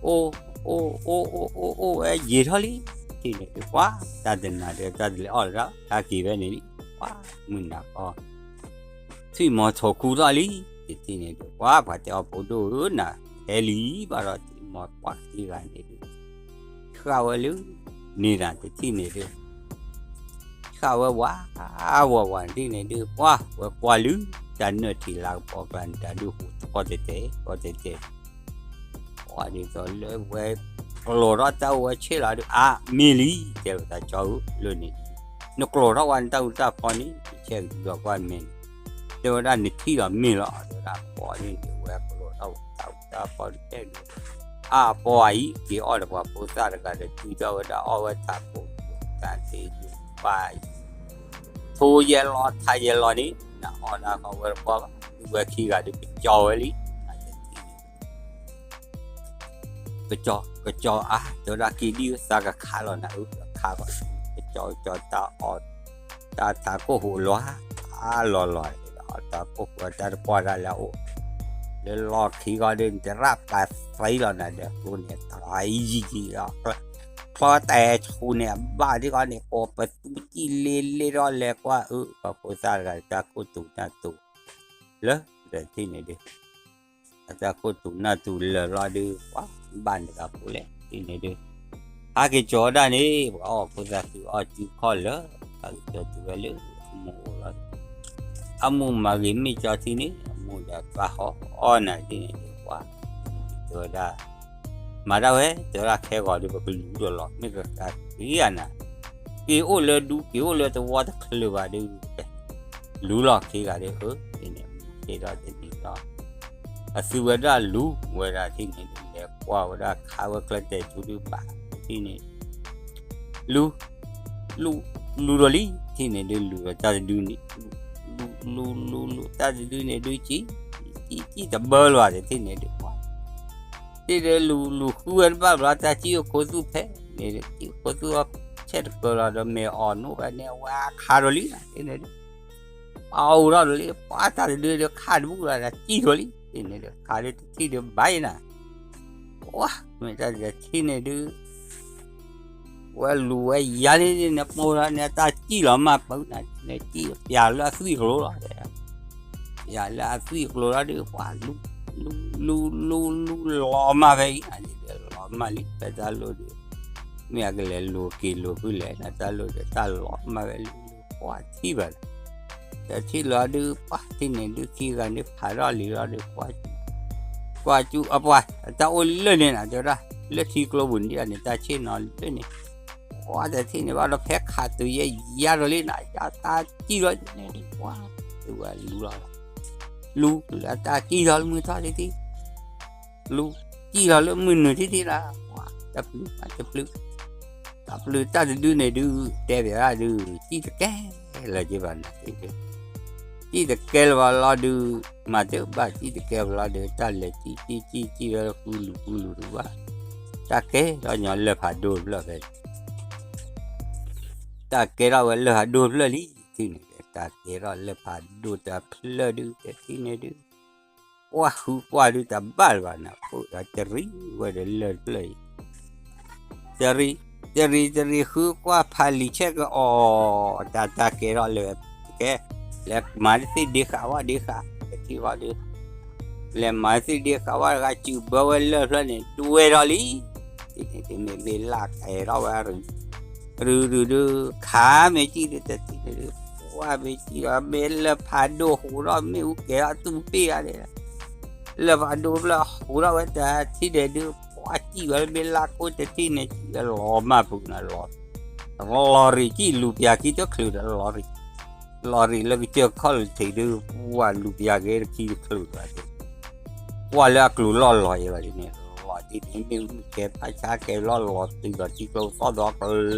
အိၣ် အိၣ် အိၣ် အိၣ် အိၣ်ဝဲယံာ်ထီၣ်လံ တထံၣ်န့ၣ်ဒုး ပှၤ တၢ်တနၤဒီး တၢ်တလဲၤအီၣ်လၢၤ တၢ်က့ၤဝဲန့ၣ်လံ ပှၤ မုၢ်နၤခီ ထွံၣ်မီၤထိးခူထီၣ်လံ တထံၣ်န့ၣ်ဒုး ပှၤ ပှၤတဲအီၤဖိဒိၣ်ဧၢ နၤ ဟဲလံဘၣ်ဒီး ထွံၣ်မီၤပှၤခံဂၤန့ၣ်ဒုး ဆှၣ်ဝဲလၢ န့ၣ်နၤ တထံၣ်န့ၣ်ဒုး ဆှၣ်ဝဲဝး ဝးဝး တထံၣ်န့ၣ်ဒုး ပှၤ ဝဲကွၢ်လၢ တၢ်နၢၣ်ထံးလၢကပီၤကျါန့ၣ် တၢ်ဒုးဟူးထီၣ်တဲာ်တဲာ် ထီၣ်တဲာ်တဲာ် ပှၤဒ်သိးလၢဝဲ ကျိးထီၣ်တၢ်အိၣ်ဝဲဆ့ၣ်လီၤဒုး အါ မ့ၢ်လံ တဲဝဲတၢ်ကၠီဧၢ လၢန့ၣ် နကျိးထီၣ်ဝဲနတၢ်အူတၢ်ဖီန့ၣ် ဆဲးကဒုးဒီးကွၢ်မ့ၢ်န့ၣ် တဲဝဲဒၣ်နထံၣ်လီၤမ့ၢ်လီၤ တဲဝဲဒၣ်ပှၤန့ၣ် ဝဲကျိးထီၣ်ဝဲတၢ်အူတၢ်ဖီတကဲဒုး အါပှၤအံၤ က့ၤအီၣ်ဒီးပှၤဖိသၣ်တဂၤဒီး တုၤထီၣ်ဝဲဒၣ်အီၣ်ဝဲထးခိၣ် တၢ်သ့ၣ်ယိၤပၢ်ယိၤ ထိယဲၢ်လီၤထးယဲၢ်လီၤန့ၣ် နအီၣ်ဒၣ်ဃီဝဲတပှၢ်ဘၣ် ဒုးဝဲခံဂၤဒုးကကၠီဝဲလံ နတထံၣ်န့ၣ် ကကၠီ ကကၠီအါ တဲဝဲဒၣ်က့ၤဒံၣ်သးကခးလီၤနၤဧၢ ကခးဘၣ် ကကၠီ ကကၠီတၢ်အီၣ် တၢ်ထးခိၣ်ဟူးလီၤ အါလီၤလီၤ တၢ်ထးခိၣ်ဟူးတၢ်တပှၢ်တၢ်လၢအအိၣ် လၢလီၢ်ခံဂီၢ်ဒုး နတရၣ်ပာ်သံလီၤနၤဒီး အဃိန့ၣ် တၢ်ယံာ်ယံာ်လီၤ ချီတဲာ်ဆူန့ၣ် အဘၣ်ဒ်ဂီၢ်န့ၣ် ကိးပသူစံၣ်လ့လ့ထီၣ်လဲၤကွၢ်အၢ ပှၤဖိသၣ်တဂၤတၢ်ခိၣ်တူာ်နၢ်တူာ် လၢ တထံၣ်န့ၣ်ဒုး အတၢ်ခိၣ်တူာ်နၢ်တူာ်လၢာ်ဘျီဒုး ပှၤဘၣ်နတဂၤဖိလဲၣ် တထံၣ်န့ၣ်ဒုး ဟးက့ၤကၠီဒၣ်န့ၣ် ပှၤအီၣ်ဖိသၣ်သုအီၣ်စုခီၣ်လၢာ် ဟးက့ၤကၠီတုၤဝဲလၢ အမိၢ်အိၣ်လီၤ အမိၢ်မၤဂ့ၤမ့ၢ်ကၠီထံန့ၣ် အမိၢ်ဒီးပၢ်ဟီၣ်အီၣ်နၤတထံၣ်န့ၣ်ဒုး ပှၤ တဲဝဲဒၣ် မၤဒၣ်ဝဲ တဲဝဲဒၣ်ခဲဂီၤဒုး ပကလူၤဒီးလီၤ မ့ၢ်ကကးက့ၤဧါနၤ က့ၤအိၣ်လၢဒူ က့ၤအိၣ်လၢသဝီတချုးဘၣ်ဒုး လူၤလီၤခံဂၤဒုး အၢ တထံၣ်န့ၣ် က့ၤဒီးတနံၤလီၤ အသုဝဲဒၣ်လူၤဝဲဒၣ်ထံၣ်န့ၣ်ဒုး လဲၤကွၢ်ဝဲဒၣ်ခးဝဲကျဲတဲာ်ဆူဒုးဘၣ် တထံၣ်န့ၣ် လူၤ လူၤ လူၤဒီးလံ တထံၣ်န့ၣ်ဒုး လူၤဒီးတၢ်တဒုန့ၣ် လူၤ လူၤ လူၤ လူၤ တၢ်တဒုန့ၣ်ဒုး ကံၣ် ကံၣ် ကံၣ်တဘၢလၢၤဘၣ် တထံၣ်န့ၣ်ဒုး တထံၣ်ဒုး လူၤ လူၤဃုဝဲတဘၣ်ဘျီ တၢ်ကံၣ်အိၣ်ခိသူၣ်ဖဲန့ၣ် ကံၣ်အိၣ်ခိသူၣ်အီၤဆဲးတကၢလီၤဒီး မ့ၢ်အီၣ်နိၣ်ဝဲန့ၣ် အဝဲအခါဒီးလံ တထံၣ်န့ၣ်ဒုး ပှၤအိၣ်ထီၣ်ဒိၣ်လံ ပှၤတၢ်တဒုဒီးခးတဘူၣ်လီၤ တၢ်စံၣ်ထီၣ်လံ တထံၣ်န့ၣ်ဒီး ခးလၢတထံၣ်ဒီးဘၣ်အံၤနၤ, ပှၤ မ့ၢ်တၢ်တထံၣ်န့ၣ်ဒုး ဝဲလူၤဝဲယၤလံန့ၣ် ပိၢ်လီၤန့ၣ် တၢ်စံၣ်လီၤမၢ်ပၢနၤ နစံၣ်ပျးလၢအသွံၣ်ကျိၤလီၤ ပျးလၢအသွံၣ်ကျိၤလီၤဒီး ပှၤလူၤ လူၤ လူၤ လူၤ လီၤမၢ်ဖဲအံၤ လီၤမၢ်လံ ဖဲတၢ်လိၣ်ဒီး မ့ၢ်အကလဲၤလူၤက့ၤလိၤဖုလဲၣ် နတၢ်လိၣ်ဒီး တၢ်လီၤမၢ်ဖဲလၢ ပှၤထံၣ်ဘၣ်ဒီး တထံၣ်လီၤဒုး ပှၤထံၣ်န့ၣ်ဒုး ခံဂၤန့ၣ်ဖးထီၣ်လံလီၤဒီး ကွၢ်စူၣ်အပှၤ တၢ်အိၣ်လၢန့ၣ်နၤ တဲဝဲဒၣ် လၢထံကျိပူၤန့ၣ်န့ၣ် တၢ်ဆ့ၣ်နီၤလၢန့ၣ် ပှၤတထံၣ်န့ၣ်ဘၣ်ဒီး ဖဲခးတုၤယဲယါဒီးလံနၤ ယါတၢ်စံၣ်လီၤန့ၣ်ဒုး ပှၤ တုၤဝဲလူၤလီၤ လူၤလၢတၢ်စံၣ်လီၤလၢမုၢ်ထီၣ်တထံၣ် လူၤ စံၣ်လီၤလၢမုၢ်နုာ်ထံၣ်ထံၣ်လီၤ ပှၤ တပျုၤ တပျုၤ တပျုၤတၢ်တဒုန့ၣ်ဒုး တဲဘၣ်ဒုး စံၣ်တကဲလၢၤက့ဘၣ်နၤ စံၣ်တကဲလၢၤဘၣ်လီၤဒုး မၤတဘၣ်စံၣ်တကဲဘၣ်လီၤဒီး တၢ်လဲၤစံၣ်စံၣ်စံၣ်စံၣ်ဝဲဃုလူၤဃုလူၤတဘၣ် တၢ်ကဲထီၣ်ညီလၢၢ်ဖးဒိၣ်တဖျၢၣ်ဖဲ တၢ်ကဲထီၣ်ဝဲလၢၢ်ဖးဒိၣ်တဖျၢၣ်လံ ထံၣ်န့ၣ် တၢ်ကဲထီၣ်လၢၢ်ဖးဒိၣ်တဖျၢၣ်ဒုး တထံၣ်န့ၣ်ဒုး ကွၢ်ဃုကွၢ်ဒုးတဘၣ်လၢၤဘၣ်နၤ ဖိဒီးတရံးဝဲဒီးလၢၢ်တဖျၢၣ်အံၤ တရံး တရံး တရံးဃုကွၢ်ဖးလံာ်ဆဲးကအိး တၢ်တၢ်ကဲထီၣ်လၢာ်ဝဲကဲ လဲၤမၤသ့ၣ်ဒ့ဃာ်ဝဲဒ့ဃာ် တထံၣ်ဃီဒုး လဲၤမၤသ့ၣ်ဒ့ဃာ်ဝဲတဂၤ စုးဘၢဝဲလၢၢ်တဖျၢၣ်န့ၣ် ဒွဲၣ်ထီၣ်လံ တထံၣ်န့ၣ်ဒုးမ့ၢ်ဘ့ၣ်လၢ်ကဲထီၣ်ဝဲ ရုရုဒုး ခးမ့ၢ်စံၣ်ဒုး တထံၣ်န့ၣ်ဒုး ကွၢ်မ့ၢ်စံၣ်ဒီး မ့ၢ်လၢၢ်ဖးဒိၣ်ဟူးထီၣ် မ့ၣ်အူကဲထီၣ်သူၣ်ပ့ၢ်ဂၤန့ၣ် လၢၢ်ဖးဒိၣ်တဖျၢၣ်ဟူးထီၣ်ဝဲ တထံၣ်န့ၣ်ဒုး ပှၤစံၣ်ဝဲလၢမ့ၢ်လၢ်ခိၣ် တထံၣ်န့ၣ် စံၣ်ဝဲလီၤမၢ်ပူၤန့ၣ် လီၤရံၣ် စံၣ်လူၤပျးခံတချုးဒီးလီၤရံၣ် လီၤရံၣ်လၢကစၢၢ်ခီၣ်လၢထံးဒုး ပှၤလူၤပျးက့ၤတခံတချုးဘၣ် ကွၢ်လၢအကျိၤလီၢ်လီၤအံၤ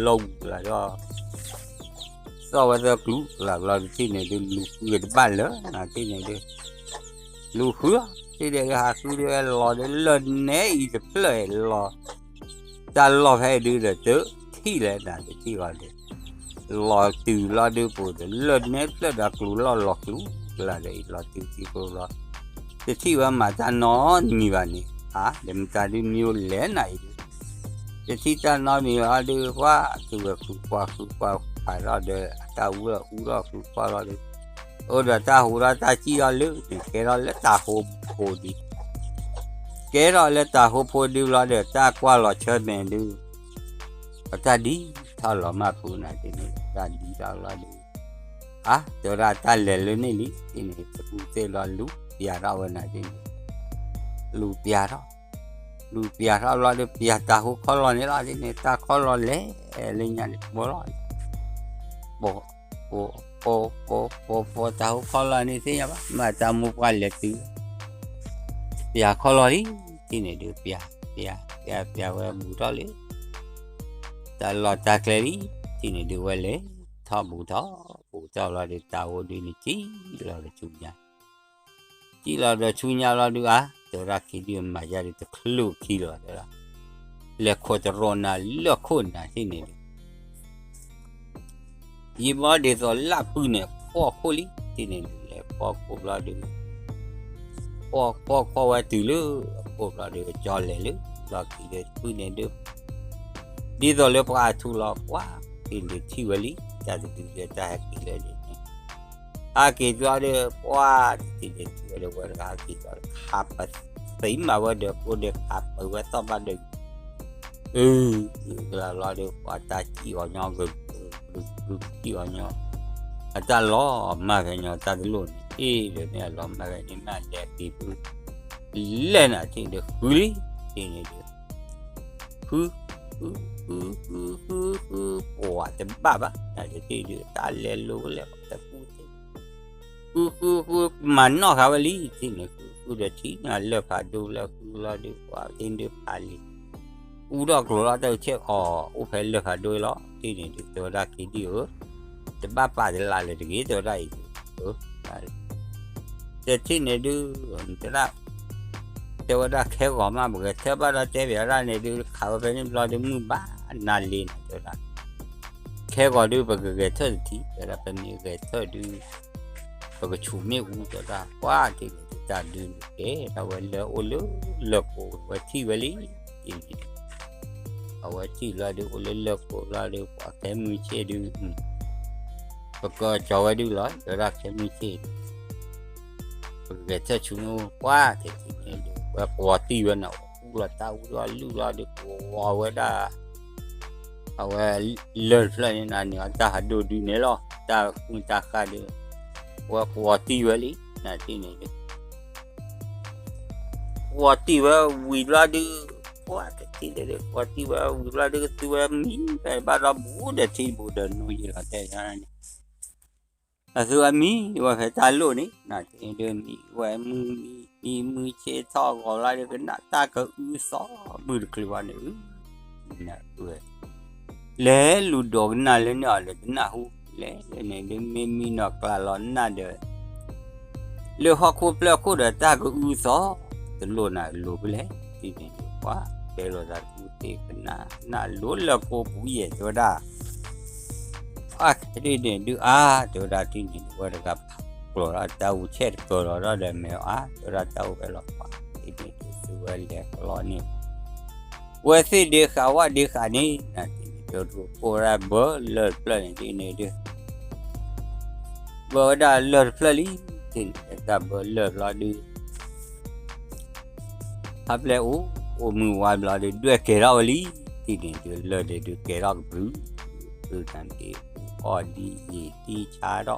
ဘၣ်ဒ်န့ၣ် လီၤဒ်န့ၣ် မ့ၣ်အူကဲဖးဆါကဲလီၤ လီၤတုၤလီၤထံကျိသီၣ်ဒီးကလီၤဝူၤလၢဒီး သီၣ်ဝဲသၢကျူၤလၢဘျီတထံၣ်န့ၣ်ဒုး လူၤဃုတဘၣ်လၢၤ နၤတထံၣ်န့ၣ်ဒုး လူၤဃု တထံၣ်ဒုးဟးဃုဒုးဝဲလီၤဒုးလၢၢ်နဲအံၤတဖျၢၣ်လီၤ တၢ်လီၢ်ဖဲဒုးဒီးတထံၣ်လဲၣ်နၤတထံၣ်ဘၣ်ဒုး လီၤတုၤလီၤဒုးပူၤဒီးလၢၢ်နဲဖျၢၣ်ဒီးကျိၤလီၢ်လီၤကျူၤလၢ်ဒီးအံၤ လီၤတုၤထံကျိလီၤ တထံၣ်ဝဲမၤတၢ်နီတမံၤဘၣ်န့ၣ် ဧါ ဒီးမတၤဒုးမ့ၢ်အိၣ်လဲၣ်နၤအံၤဒုး တထံၣ်တၢ်နီတမံၤဘၣ်ဒုး ပှၤတုၤဝဲဃုကွၢ်ဃုကွၢ်ဖးထီၣ်ဒီး အတၢ်အူလီၤအူထီၣ်ဃုကွၢ်လီၤဒုး အိၣ်ဒီးတၢ်ဟူးထီၣ်တၢ်စံၣ်ထီၣ်လၢန့ၣ် ကဲထီၣ်လၢတၢ်ဟိဖိဒံး ကဲထီၣ်လၢတၢ်ဟိဖိဒုးလီၤဒီး တၢ်ကွၢ်လီၤဆၢမဲာ်ဒုး ပတၢ်ဒ်ထီၣ်လီၤမၢ်ပူၤနၤတထံၣ်န့ၣ် တၢ်ဒ်ထီၣ်လီၤဒုး အါ တဲဝဲဒၣ်တၢ်လဲၤလၢန့ၣ်လံ တထံၣ်န့ၣ် တကူၣ်သ့ၣ်လီၤလူၤပျးထီၣ်ဝဲနၤတထံၣ်န့ၣ် လူၤပျးထီၣ် လူၤပျးထီၣ်လီၤဒီးပျးတၢ်ဟိခီလီၤန့ၣ်လီၤ တထံၣ်န့ၣ် တၢ်ခီလီၤလဲၤလၢညါန့ၣ် ပိာ်လီၤ ပိာ် ပိာ် ပိာ် ပိာ် ပိာ် ပိာ်တၢ်ဟိခီလီၤန့ၣ်သ့ၣ်ညါဘၣ် မ့ၢ်တၢ်မိၢ်ပှၢ်လဲၤတုၤ ပျးခီလီၤလံ တထံၣ်န့ၣ်ဒုး ပျး ပျး ပျး ပျးဝဲဘူးထီၣ်လံ တၢ်လီၢ်တၢ်ကျဲလံ တထံၣ်န့ၣ်ဒုးဝဲလဲၤထီၣ်ဘူးထီၣ် ဘူးထီၣ်လီၤဒီး တၢ်ဟိဒုးန့ၣ် စံၣ်လီၤဒီးဆူညါ စံၣ်လီၤဒီးဆူညါလီၤဒုးအါ တဲဝဲဒၣ်က့ၤဒုးမၤယါဒုးတချုးခံလၢၤဘၣ်တဲဝဲဒၣ် လဲၤခိးတရီနၤလၢခိၣ်နၤတထံၣ်န့ၣ်ဒုး ယံာ်ဘီဒ်သိးလၢပုၢ်န့ၣ် ဖီၣ်ခိၣ်လံ တထံၣ်န့ၣ်ဒုး လဲၤဖီၣ်ခိၣ်ဘျီဒုး ဖီၣ်ဖီၣ်ဖီၣ်ဝဲတုၤလၢအခိၣ်ဘျီဒုး ကၠီလဲၤလၢ ဘျီက့ၤဒီးပုၢ်န့ၣ်ဒုး ဒ်သိးလၢပှၤအထူလီၤ ပှၤ တထံၣ်န့ၣ်ထံၣ်ဝဲလံ တၢ်တဒုးဒီးတၢ်ဟဲက့ၤလၢဒ်န့ၣ် ဟဲက့ၤဘျီဒီး ပှၤ တထံၣ်န့ၣ်ထံၣ်ဝဲဒီးဝဲတဂၤဟဲက့ၤဘျီဒီး ခးပသံမးဝဲဒီး ကိးဒီးခးပဝဲသီၣ်ဘၣ်ဒီး အု ကလၤဘျီဒီး ပှၤတၢ်စံၣ်အီၤညီ ကစံၣ်အီၤညီ အတၢ်လီၤမၢ်ဖဲညီ တၢ်တလိၣ်န့ၣ် အ့ၣ်ဒီးန့ၣ်အလီၤမၢ်ဖဲန့ၣ် မ့ၢ်အလဲၤက့ၤဖု လဲၣ်နၤတထံၣ်ဒီး ဃုလံ တထံၣ်န့ၣ်ဒီး ဃု ဃု ဃု ဃု ဃု ဃု ပှၤတဘၣ်ဘၣ် နၤတထံၣ်ဒီး တၢ်လဲၤလိၤလဲၤတပူၤသ့ ဃု ဃု ဃု မၤနီၣ်ဃာ်ဝဲလံ တထံၣ်န့ၣ် ဃု ဃုဒီးထံၣ်န့ၣ် လၢၢ်ဖးဒိၣ်လၢဃုလီၤဒုး ပှၤသ့ၣ်ဒုးဖးလံ အူထီၣ်ကျိၤလီၤတၢ်ဆဲးအီၤ အိၣ်ဖဲလၢၢ်ဖးဒိၣ်လီၤ တထံၣ်န့ၣ်ဒုး တဲဝဲဒၣ်က့ၤဒုးဧၢ တဘၣ်ပာ်တလးလၢၤတဂ့ၤ တဲဝဲဒၣ်အံၤဒုး တထံၣ်န့ၣ်ဒုး တဲဒၣ် တဲဝဲဒၣ်ခဲဂီၤမး ပဂဲၤထၢၣ်ဘၣ်ဒီးတဲဘၣ်ဒၣ်န့ၣ်ဒုး ခးဝဲဖဲန့ၣ်ဘျီဒုး မုၢ်ဘၣ်နၤလံန့ၣ် တဲဝဲဒၣ် ခဲဂီၤဒုး ပကဂဲၤထၢၣ်တထံၣ် တဲဝဲဒၣ် ပမ့ၢ်ဂဲၤထၢၣ်ဒုး ပကဆူၣ်မ့ၣ်အူ တဲဝဲဒၣ်, ပှၤတထံၣ်န့ၣ်ဒုး တၢ်ဒုးန့ၣ်ကဲထီၣ်ဝဲလၢအိၣ်လၢလၢၢ်ကိး ဝဲထံၣ်ဝဲလံ, တထံၣ်န့ၣ် အဝဲထံၣ်လီၤဒုး အိၣ်လၢလၢၢ်ကိးလီၤဒုး ပှၤခဲမုၢ်ဆ့ၣ်ဒုး ပကကၠီၤဝဲဒုးလီၤ တဲဝဲဒၣ် ခဲမုၢ်ဆ့ၣ်ဒုး ပကဂဲၤဆၢၣ်ဆူၣ်န့ၣ် ပှၤတထံၣ်န့ၣ်ဒုး ဝဲကွီၤတံၢ်ဝဲန့ၣ် အူလီၤတၢ်အူဒီးလုၢ်လီၤဒုး ကွီၤဝဲဒၣ် အဝဲလၢၢ်တဖျၢၣ်န့ၣ် နန့ၢ်အီၤတၢ်ဟးဒိၣ်ဒုးန့ၣ်လီၤ တၢ်ဃုတၢ်ဃၢ်ဒုး ဝဲကွီၤတံၢ်ဝဲလံ နထံၣ်န့ၣ်ဒုး ကွီၤတံၢ်ဝဲဝံၤဘျီဒုး ပှၤတထံၣ်န့ၣ်ဒုး ကွီၤတံၢ်ဝဲဝံၤဘျီဒုး ကသူဝဲမံဖဲဘၣ်ဒီးဘူးဒီးထံဘူးဒီးနိယံာ်လီၤတဲာ်န့ၣ် အသုဝဲမံဝဲဖဲတၢ်လိၣ်န့ၣ် နထံၣ်န့ၣ်ဒုး မံဝဲမုၢ်မံ မံမုၢ်ဆ့ၣ်ထီၣ်ဂီၤလီၤဒုး ကနၣ်တၢ်ကအုသီမုၢ်တချုးဘၣ်န့ၣ် လဲၤလူၤဒိးကနၣ်လၢန့ၣ်အီၤဒီးတနၢ်ဟူ လဲၤလဲၤန့ၣ်ဒုး မ့ၢ်မံနီၢ်ကျးလီၤနၢ်ဒီး လၢဟီၣ်ခိၣ်ဖျၢၣ်ခိၣ်ဒီးတၢ်ကအုသီ တလိၣ်နၤလိၤဖဲလဲၣ် တထံၣ်န့ၣ်ဒုး ပှၤတဲလိာ်သးကူသ့ၣ်ကနၣ် နၢ်လိၤလၢကိးပူၤယဲၢ် တဲဝဲဒၣ် အါ တထံၣ်န့ၣ်ဒုး အါ တဲဝဲဒၣ် တထံၣ်န့ၣ်ဒုး ဝဲတဂၤဖးကျိးဒီးတၢ်အူဆဲးတကၢၤလီၤဒီးမဲာ်အါ တဲဝဲဒၣ် တၢ်အိၣ်ဖဲလီၤ ပှၤတထံၣ်န့ၣ်ဒုး သုဝဲလဲၤကလီန့ၣ် ဝဲသ့ၣ်ဒ့ဃာ်ဝၣ်ဒ့ဃာ်န့ၣ် နထံၣ်န့ၣ်ဒုး ကိးဝဲဒၣ်ဘၢလၢၢ်တဖျၢၣ်န့ၣ် တထံၣ်န့ၣ်ဒုး ဘၢဝဲဒၣ်လၢၢ်တဖျၢၣ်လံ တထံၣ်န့ၣ် တၢ်ဘၢလၢၢ်ဘျီဒုး ဟးပျဲၢ်အိၣ် အိၣ်မုၢ်ဝါဘျီဒုး ဒွဲၣ်ကဲၤထီၣ်ဝဲလံ တထံၣ်န့ၣ်ဒုး လၢၢ်ဒဲးဒုးကဲၤထီၣ်ကပြုၤ ဖုတၢ်ဒ့ အီၣ်ဒ်ယံာ်ဒ်ဆါဒီး တၢ်ဘၣ်ချၢ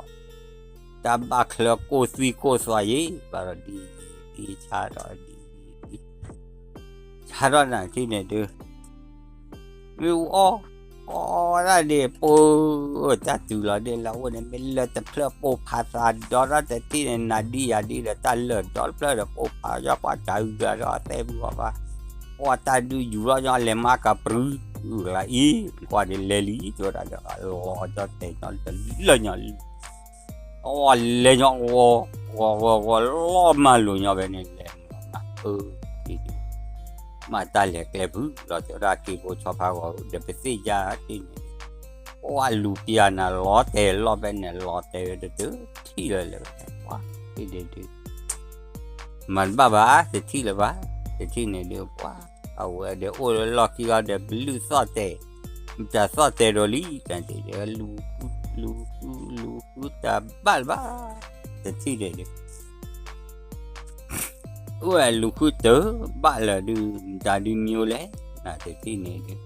ကိၢ်သွံကိၢ်သွါယံာ် ဘၣ်ဒီးဒ်ယံာ်ဒ်ဆါဒီးဒ်ယံာ်ဒ် ဆါဒီးနထံၣ်န့ၣ်ဒုး မ့ၣ်အူအီၣ် အီၣ်ဝဲဒၣ်ဒ်ပိၢ် တၢ်တုၤလီၤဒ်လၢအအိၣ်န့ၣ် မ့ၢ်လၢၢ်တဖျၢၣ်ပိၢ်ဖးသးဒီဒီးတထံၣ်န့ၣ် နၤဒ်ယၤဒ်ဒီး တၢ်လၢၢ်ဒီတဖျၢၣ်ဒီးပိၢ်ဖး ယီၤပှၤတၢ်ဂုၤဂၤဒီးအသဲမုၢ်ဂီၤပှၤ ပှၤတၢ်ဒုးယူၤလီၤညီလဲၤမၤကပြုၤ ဂုၤလၢအံၤ ကွၢ်ဒ်လဲၤလံ တဲဝဲဒၣ်ဒီး လီၤဒီးတဲာ်ညီတလၢာ်ညီ အီၣ်လဲၤညီဂီၤ ဂီၤဂီၤဂီၤလီၤမၤလိာ်ညီဖဲန့ၣ်လဲၤမၤ အၢ တထံၣ်န့ၣ် မ့ၢ်တၢ်လဲၤကျဲဖုးလီၤ တဲဝဲဒၣ်က့ၤဖိဆီဖါဂီၤဒီးပသ့ၣ်ညါတထံၣ်န့ၣ် ပှၤလူၤပျၢ်နၤလီၤတဲာ်လီၤဖဲန့ၣ် လီၤတဲာ်ဝဲတထံၣ်လၢၤလၢၤ ပှၤတထံၣ်န့ၣ်ဒုး မၤတဘၣ်ဘၣ် တထံၣ်လၢၤဘၣ် တထံၣ်န့ၣ်ဒုး ပှၤ အဝဲဒီးအိၣ်လၢလီၢ်ခံဂီၤဒီးပလုၢ်သီၣ်တဲာ် မတၤသီၣ်တဲာ်ဒီးလံ တထံၣ်န့ၣ် လူၤဃု လူၤဃု လူၤဃုတၢ်ဘၣ်လၢၤဘၣ် တထံၣ်န့ၣ်ဒုး အိၣ်ဝဲလူၤဃုတၢ်ဘၣ်လၢၤဒုး မတၤဒုးမံၤလဲၣ် တထံၣ်န့ၣ်ဒုး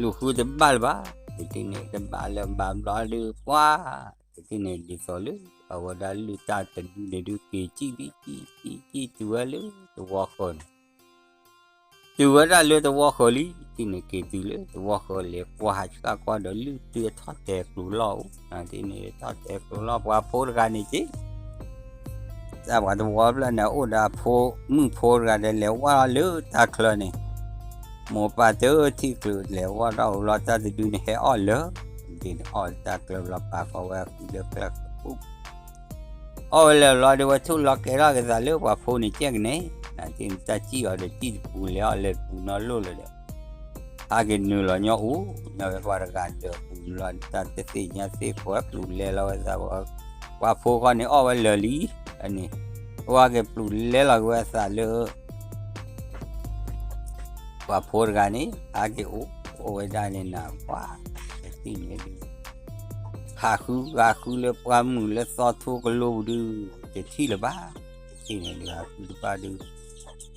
လူၤဃုတဘၣ်လၢၤဘၣ် တထံၣ်န့ၣ် တဘၣ်လၢၤဘၣ်ဘျီဒုး ပှၤ တထံၣ်န့ၣ်ဒ်သိးလၢ အဝဲဒၣ်လုၢ်တၢ်တဒုန့ၣ်ဒုး က့ၤကံၣ်ဘံကံၣ်ကံၣ်ကံၣ်တုၤဝဲလၢတဝီဃၢၤန့ၣ် တုၤဝဲဒၣ်လၢတဝီဃၢၤလံ တထံၣ်န့ၣ်က့ၤတုၤလၢတဝီဃၢၤလဲၤကွၢ်ဟးဆှၣ်ကွၢ်ဒီးလုၢ်တုၤထီၣ်တဲာ်ကျိၤလီၢ်အိၣ် တထံၣ်န့ၣ်ထီၣ်တဲာ်ကျိၤလီၢ် ပှၤဖိတဂၤန့ၣ်က့ၤ တၢ်ပှၤတဝီဖျၢၣ်န့ၣ် အိၣ်ဒီးဖိ မုၣ်ဖိတဂၤဒီးလဲၤဝဲလၢတၢ်ချၢန့ၣ် မိၢ်ပၢ်တထံၣ်ချုးလဲၤဝဲထီၣ်အိၣ်လီၤ တၢ်တဒုန့ၣ်ဟဲအီၣ်လၢ ဒ်န့ၣ်အီၣ်တၢ်ကျၢၤဘျီပာ်ဃီဝဲဃုလၢကျၢၤပူၤ အီၣ်ဝဲလၢာ်ဘျီဒီးဝဲထိၣ်လီၤကဲထီၣ်က့ၤသးလၢပှၤဖိန့ၣ်ကဲကန့ၣ် နတထံၣ်န့ၣ် တၢ်စံၣ်အီၤဒီးစံၣ်တပူၤ လဲၤအီၣ်လဲၤတပူၤနီၢ်လိၣ်လၢၤဒီး ဟးက့ၤနုာ်လီၤညီအိၣ် ညီဝဲပှၤတဂၤဒီးပူၤလီၤ တၢ်တသ့ၣ်ညါသ့ၣ် ပှၤပျူၤလဲလီၤဝဲသး ပှၤဖိဃီန့ၣ်အီၣ်ဝဲလၢာ်လံ အန့ၣ် ပှၤက့ၤပျူၤလဲလီၤက့ၤဝဲသးလၢ ပှၤဖိတဂၤန့ၣ် ဟးက့ၤအိၣ် အိၣ်ဝဲဒၣ်န့ၣ်နၤ ပှၤတထံၣ်န့ၣ်ဒုး ဟးဃုဂၤဃုလၢပှၢ်မုၢ်လၢသီထိကလိပူၤဒုး တထံၣ်လၢၤဘၣ် တထံၣ်န့ၣ်ဒုး ဟးဃုတဘၣ်ဒုး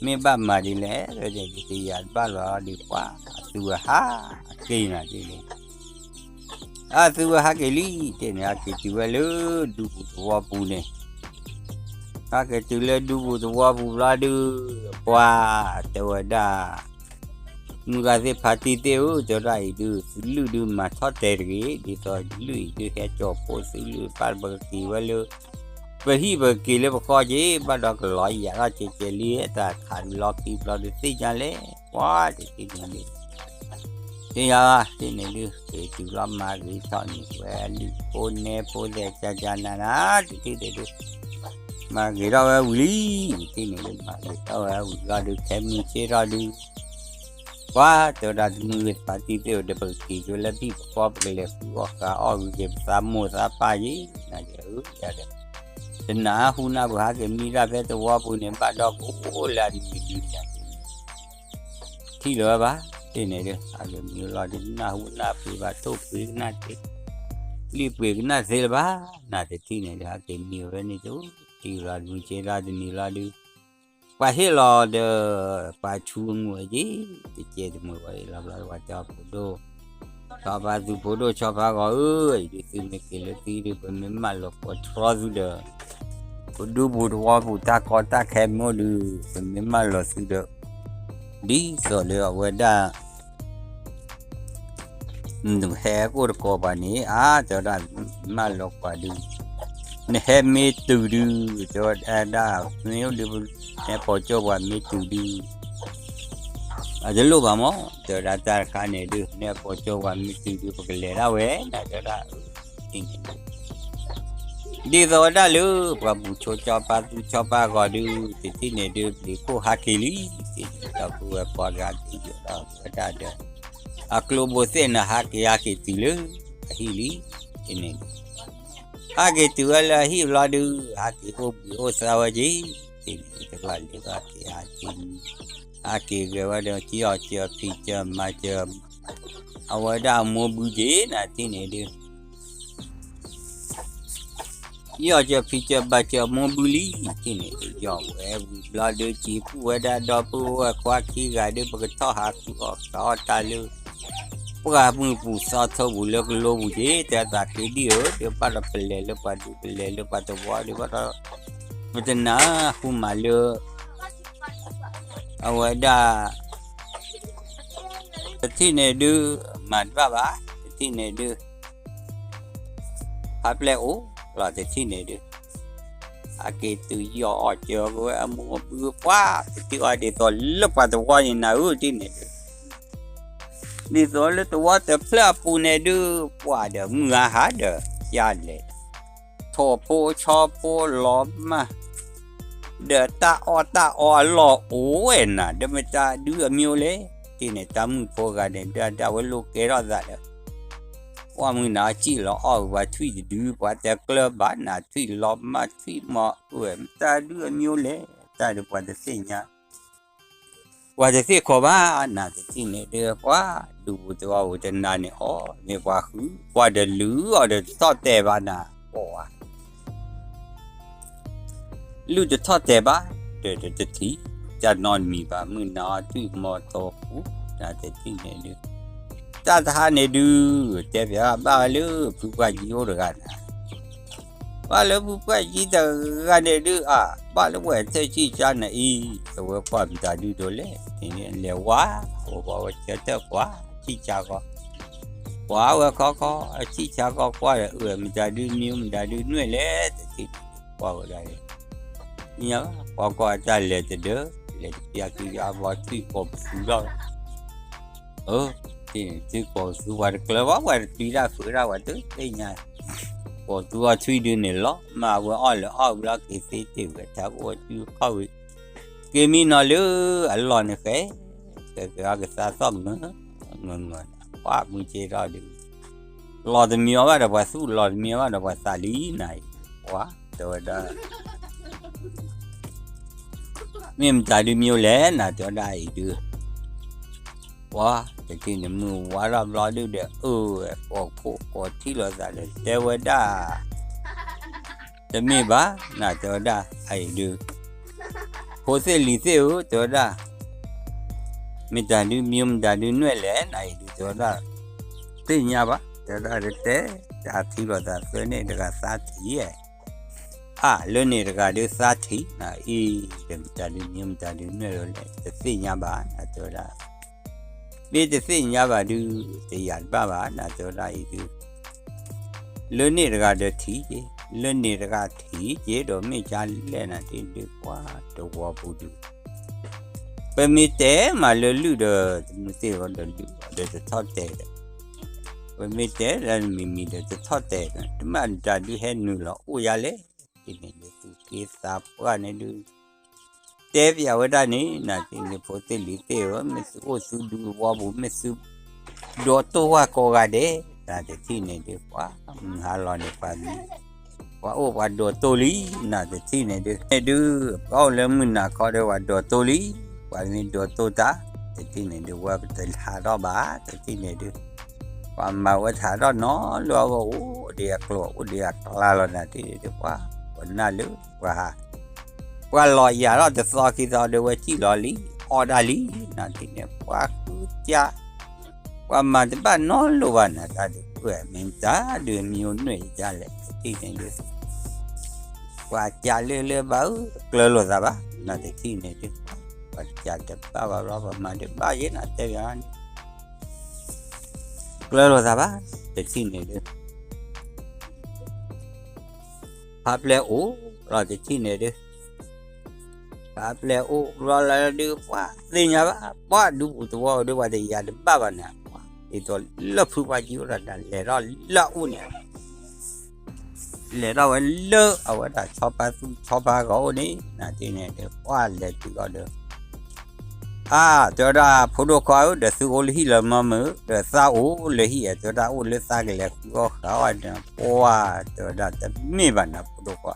မ့ၢ်ဘၣ်မၤဒ်လဲၣ် ဝဲဒၣ်ဒုးတယၤတဘၣ်လီၤဒုး ပှၤအသုဝဲဟး အက့ၤနၤတထံၣ်န့ၣ် အသုဝဲဟးက့ၤလံ တထံၣ်န့ၣ် ဟးက့ၤတုၤဝဲလၢဒူပူၤသဝီပူၤန့ၣ် ဟဲက့ၤတုၤလၢဒူပူၤသဝီပူၤဘျီဒုး ပှၤတဲဝဲဒၣ် မုၢ်ဂၤသ့ၣ်ဖါတံၢ်သ့ၣ်ဧၢ တဲဝဲဒၣ်အံၤဒုး သုလုၢ်ဒုးမၤထီၣ်တဲာ်တဂ့ၤ ဒ်သိးလုၢ်အံၤဒုးဟဲကၠီၤဖိသုလုၢ် ဘၣ်ပကက့ၤဝဲလၢ ပဟံၣ်ပက့ၤလၢပဃီက့ၤ ဘၣ်ဒီးကလီၤယၤထီၣ်ကဲကဲလံ တၢ်ခးဒုးလီၤခံဘျီဒုးသ့ၣ်ညါလဲၣ် ပှၤတထံၣ်န့ၣ်ဒုး သ့ၣ်ညါ တထံၣ်န့ၣ်ဒုး က့ၤတုၤလီၤမၤဂ့ၤထီၣ်န့ၣ် ဝဲလုၢ်ဖိနဲဖိသဲးကကနၤနၤ တထံၣ်န့ၣ်ဒုး မၤဂ့ၤထီၣ်ဝဲဝံၤလံ တထံၣ်န့ၣ်ဒုး မၤဂ့ၤထီၣ်ဝဲဝံၤလီၤဒုး ခဲမုၢ်ဆ့ၣ်ထီၣ်ဒုး ပှၤတဲဝဲဒၣ်တမုၢ်ဂ့ၤသးတံၢ်သ့ၣ်ဧၢ ဒီးပကက့ၤကၠိလၢပဟံၣ်ပဃီ ပကလဲၤဃုအီၣ်ဃာ်အီၣ်ဂုၤက့ၤပသးမိၢ်သးပၢ်ယ့ၣ် နၤယၤဧၢ ယၤဒီး တနၢ်ဟူနၢ်ပှဲၤ ဟးက့ၤမံတၢ်ဖဲသဝီပူၤန့ၣ် ဘၣ်ဒီးကအိၣ်လၢအနံၤဒုးယၤ ထံၣ်လၢၤဝဲဘၣ်, တထံၣ်န့ၣ်ဒုး ဟးက့ၤမံလီၤဒုး နၢ်ဟူနၢ်ပှဲၤဘၣ် ထိၣ်ပှ့ၤကနၣ်သ့, လံၣ်ပှ့ၤကနၣ်သ့လၢၤဘၣ်, နတထံၣ်န့ၣ်ဒုး ဟးက့ၤမံဝဲန့ၣ်တအိၣ်, ထံၣ်လီၤဒုး က့ၤလီၤတနံၤလီၤဒုး ပှၤဟ့ၣ်လီၤဒီး ပှၤဆူအငိၢ်အယံၤ, တကဲတမုာ်ဝဲအံၤလီၤဘျီ ပှၤတဲအီၤဖိဒိၣ် ဆီဖါသူဖိဒိၣ်ဆီဖါဂီၤဧၢ, အံၤဒုးသုမ့ၢ်က့ၤလၢသံဒုး ပမ့ၢ်မၢလီၤပိာ်တြီသုဒီး ပဒူပူၤတဝီပူၤတၢ်ကီတၢ်ခဲမ့ၢ်အိၣ်ဒုး ပမ့ၢ်မၢလီၤသုဒီး ဒ်သိးလၢအဝဲဒၣ် နဟဲကအိၣ်တကိးပှၤန့ၣ် အါ တဲဝဲဒၣ် မၢလီၤပှၤဒုး နဟဲမ့ၢ်တုၤဒုး တဲဝဲဒၣ် မ့ၢ်အိၣ်ဒုး နဟဲပိာ်ကၠီၣ်ပှၤမ့ၢ်တုၤဒုး အတလိၣ်ဘၣ်မး တဲဝဲဒၣ် တၢ်တခါန့ၣ်ဒုး နဟဲပိာ်ကၠီၣ်ပှၤမ့ၢ်တုၤဒုး ပကလဲၤဒၣ်ဝဲ နတဲဝဲဒၣ် ဒ်သိးဝဲဒၣ်လၢ ပှၤဘူၣ်ဆိကၠီပၢ်သူကၠီပၢ်ဂီၤဒုး တထံၣ်န့ၣ်ဒုး ပျံၤခိၣ်ဟးက့ၤလံ တထံၣ်န့ၣ်ဒီး ပုၢ်ဝဲၢ်ပှၤဂၤက့ၤယီၤဒီးဝဲဒၣ်ဒီး အကျိဘိသ့ၣ်န့ၣ် ဟးက့ၤဟးက့ၤတုၤလၢ အဟံၣ်လံ တထံၣ်န့ၣ်ဒုး ဟးက့ၤတုၤဝဲလၢအဟံၣ်ဘျီဒုး ဟးက့ၤအိၣ်ဘှံးအိၣ်သါဝဲက့ၤ တထံၣ်န့ၣ် တဘၣ်လၢဟးက့ၤဟးက့ၤ ဟးက့ၤဂဲၤဝဲဒီး ကၠီအီၣ်ကၢဖံးကၢမၤကၢ အဝဲဒၣ်အမိၢ်ဘုက့ၤ နတထံၣ်န့ၣ်ဒုး ယီၢ်ကၢဖံးကၢဘၣ်ကၢမိၢ်ဘုလံ တထံၣ်န့ၣ်ဒုး ယီၢ်ဝဲဝံၤဘျီဒုး စံးပူၣ်ဝဲဒၣ်ဒီပုၢ်ဝဲၢ်ခွါခံဂၤဒုး ပကထီၣ်ဟးဃုအီၣ်ဃုအီတၢ်လၢ ပှၢ်မုၢ်ပူၤသီထိပူၤလၢကလိပူၤက့ၤ တဲသးက့ၤဒံၣ်ဧၢ ဒုးဘၣ်ဒီးပလဲၤလၢပှၤဒုး ပလဲၤလၢပှၤသဝီဒုး ဘၣ်ဒီး ပတနၢ်ဟူမးလၢ အဝဲဒၣ် တထံၣ်န့ၣ်ဒုး မၤတဘၣ်ဘၣ် တထံၣ်န့ၣ်ဒုး ဟးပျဲၢ်အိၣ်လီၤ တထံၣ်န့ၣ်ဒုး ဟးက့ၤတုၤယီၢ်အီၣ်ကၢကဝဲအမိၢ်အဘုပှၢ် တထံၣ်အီၤဒ်သိးလၢပှၤသဝီန့ၣ်နၤဧၢ တထံၣ်န့ၣ်ဒုး ဒ်သိးလၢသဝီတဖျၢၣ်အပူၤန့ၣ်ဒုး ပှၢ်ဒီးမုၢ်အဟါဒီး ယါလဲၣ် ထိၣ်ဖိဆီဖိလီၤမၢ် ဒီးတၢ်အီၣ်တၢ်အီအလီၢ်အိၣ်ဝဲနၤ ဒီးမတၤဒုအမံၤလဲၣ် တထံၣ်န့ၣ် တၢ်မုၣ်ဖိဂၤန့ၣ် ဒုးဒၣ်ဝဲလိာ်ကဲထီၣ်သးဒီး ပှၢ်မုၢ်နၤစံၣ်လီၤအီၣ်ဝဲပှၤထွံၣ်တဒု ပှၤတကျၢၤဘၣ်နၤ ထွံၣ်လီၤမၢ်ထွံၣ်မီၤအိၣ်ဝဲ မတၤဒုအမံၤလဲၣ် တၢ်ဒုးပှၤတသ့ၣ်ညါ ပှၤတသ့ၣ်ခီဘၣ်နၤ တထံၣ်န့ၣ်ဒုး ပှၢ်ဒူပူၤတဝီပူၤတနၤန့ၣ်အီၤ မ့ၢ်ပှၤဃု ပှၢ်ဒီးလုၢ်အီၤဒီးတထီၣ်တဲာ်ဘၣ်နၤ ပှၢ် လုၢ်တထီၣ်တဲာ်ဘၣ် ဒီးတထံၣ် တၢ်နီတမံၤဘၣ် မုၢ်နၤအီၣ်ထွံၣ်မီၤတီၤပူၤ နၤတထံၣ်န့ၣ်ဒုး တၢ်တဟါန့ၣ်ဒုး တဲပၠးဘၣ်ဝဲလၢဖုပှၢ်ကံအိၣ်တဂၤနၤ ဘၣ်လၢဖုပှၢ်ကံတဂၤန့ၣ်ဒုး အါ ဘၣ်လၢပှၤထၢၣ်ဆံၣ်ကါနၤအံၤ အဝဲကွၢ်မတၤဒုဒိးလဲၣ် န့ၣ်လဲၤဝါ ဝဲဝဲဆၢထၢၣ်ကွၢ် ဆံၣ်ကါဃီ ကွၢ်ဝဲခီခီ ဆံၣ်ကါဃီကွၢ်ဒီး အၢ မတၤဒုမံၤ မတၤဒုနွဲၣ်လဲၣ် တထံၣ်န့ၣ် ကွၢ်ဝဲဒၣ် ကွၢ်ကွၢ်တၢ်လဲၤတဒၢ လဲၤတပျၢ်ကံယါဘီထွံၣ်ကိးပသူထီၣ် အၢ တထံၣ်န့ၣ် သုကိးပသူပှၤတကျၢၤဘၣ် ပှၤတပျံၤတၢ်ဖုးတၢ် ပှၤတသ့ၣ်ညါ ကိးပသူအီၣ်ထွံၣ်ဒုန့ၣ်လီၤ မ့ၢ်အဝဲအီၣ်လၢအီၣ်ဘျီက့ၤသ့တ့ၢ်ဝဲ ထးအိၣ်အစုခီၣ်ဝံၤ က့ၤမံနီၤလၢအလီၢ်န့ၣ်ဃဲ ကဲကဲအီၣ်ကသါသီၣ်မုာ် မုာ်မုာ် ပှၢ်မုၢ်က့ၤထီၣ်ဒုး လီၤတမံၤအီၤဘၣ်ဒီးပှၤသူၣ် လီၤတမံၤအီၤဘၣ်ဒီးပှၤသးလံနၤအံၤ ပှၢ်တဲဝဲဒၣ် မ့ၢ်မတၤဒုမံၤအိၣ်လဲၣ် နၤတဲဝဲဒၣ်အံၤဒုး ပှၢ်တထံၣ်န့ၣ်မုၢ်ဝါထီၣ်ဘျီဒုဒီး အၢ ကိးခိၣ်ကိးထံၣ်လိာ်သးဒီး တဲဝဲဒၣ် တမ့ၢ်ဘၣ် နၤတဲဝဲဒၣ် အအံၤဒုး ဖိသ့ၣ်လံၤသ့ၣ်ဧၢ တဲဝဲဒၣ် မတၤဒုမံၤ မတၤဒုနွဲၣ်လဲၣ် နၤအံၤဒုး တဲဝဲဒၣ် သ့ၣ်ညါဘၣ် တဲဝဲဒၣ် တတဲ တၢ်ထံၣ်လိာ်သးသၢန့ၣ်တဂၤသါထံၣ် အါ လၢန့ၣ်တဂၤဒုးသါထံၣ် နၤအံၤ ဒီးမတၤဒုမံၤ မတၤဒုနွဲၣ်လဲၣ် တသ့ၣ်ညါဘၣ် နၤတဲဝဲဒၣ် မ့ၢ်တသ့ၣ်ညါဘၣ်ဒုး တယာ်တဘၣ်ဘၣ် နၤတဲဝဲဒၣ်အံၤဒုး လၢန့ၣ်တဂၤဒီးထံၣ်က့ၤ လၢန့ၣ်တဂၤထံၣ်က့ၤဒီး မ့ၢ်ကါလဲၣ်နၤ တ့ဒုး ပှၤတဝီပူၤဒုး ပမ့ၢ်တဲမးလၢလုၢ်ဒီး တမုၢ်သ့ၣ်ဒီးလုၢ်ဒီးတထီၣ်တဲာ်ဒီး ပမ့ၢ်တဲလၢမံၤမံၤဒီးတထီၣ်တဲာ်ဒီး တမ့ၢ်တၢ်ဒုးဟဲနုာ်လီၤအိၣ်ယါလဲၣ် တ့န့ၣ်ဒုး သူၣ်က့သးပှၢ်န့ၣ်ဒုး တဲပၠးဝဲဒၣ်န့ၣ် နၤတ့န့ၣ်ဖိသ့ၣ်လံၤသ့ၣ်ဧၢ မ့ၢ်သုအိၣ်သုဒူသဝီပူၤ မ့ၢ်သု ဒီးတိၢ်ဝၢ်ကိးဂၤဒဲး နၤတထံၣ်န့ၣ်ဒုး ပှၤမုၢ်ဟါလီၤန့ၣ်ပှၤမံၤ ပှၤအိၣ်ပှၤဒိးတိၢ်လံ, နတထံၣ်န့ၣ်ဒုး, န့ၣ်ဒုး, ပှၤအိၣ်လၢမုၢ်နၤခီဒီးပှၤဒိးတိၢ်လံ, ပှၤမ့ၢ်ဒိးတိၢ်တၢ်, တထံၣ်န့ၣ်ဒုး ဝဲပတဟးထီၣ်ဘၣ်, တထံၣ်န့ၣ်ဒုး, ပှၤမၤဝဲတဟးထီၣ်နီတဘျီအဂီၢ် အိၣ်ဒံးအကျိၤ အိၣ်ဒံးအကျါလီၤ နတထံၣ်န့ၣ်ဒုး ပှၤ, ပှၤနၢ်လၢပှၤဟး ပှၤလီၤယၤထီၣ်တသီခံသီဒီး ဝဲထံၣ်လီၤလံ, အီၣ်ဒၣ်လံ, နတထံၣ်န့ၣ် ပှၤဃုကၢ, ပှၤမၤတဘၣ်နီတလိၤဘၣ် နတၢ်ဒုး ကွဲမ့ၢ်တၢ်ဒုး မ့ၢ်အိၣ်နွဲၣ်ယလဲၣ် တထံၣ်န့ၣ်ဒုး, ပှၤကၢလၢလၢဘၣ်ဧၢ တကျၢၤလိာ်သးဘၣ် နတထံၣ်န့ၣ်ဒုး, ပှၤကၢတဘၣ်ဘၣ်ဘျီ ပှၤမၤတဘၣ်ယဲ နတဲဘၣ်န့ၣ် ကျၢၤလိာ်သးဘၣ်, တထံၣ်န့ၣ်ဒုး ဖးပျဲၢ်အိၣ်လီၤ တထံၣ်န့ၣ်ဒုး, ဖးပျဲၢ်အိၣ်ဘျီလၢဒုး ပှၤသ့ၣ်ညါဘၣ် ပှၤဒူပူၤသဝီဒုး ပှၤတယၤတဘၣ်ဘၣ်န့ၣ်, ဒ်သိးလၢဖုပှၤကံအိၣ်ဒီး လဲၤထီၣ်လၢအအိၣ်န့ၣ် လဲၤထီၣ်ဝဲလၢအဝဲဒၣ်ဆီဖါသူဆီဖါဂီၤအိၣ်န့ၣ် နတထံၣ်န့ၣ်ဒုး ပှၤလဲၤတုၤအီၤဒီး အါ တဲဝဲဒၣ် ဖိဒိၣ်ခွါဧၢ ဒီးသုအိၣ်လၢဟံၣ်လၢမၢမုာ် ဒီးသးအိၣ်လၢဟံၣ်ဧါ တဲဝဲဒၣ် အိၣ်လၢသးကလဲၤဃုအီၣ်ဃုအီၣ်န့ၣ် ပှၤတဲဝဲဒၣ် တမ့ၢ်ဘၣ်နၤ ဖိဒိၣ်ခွါ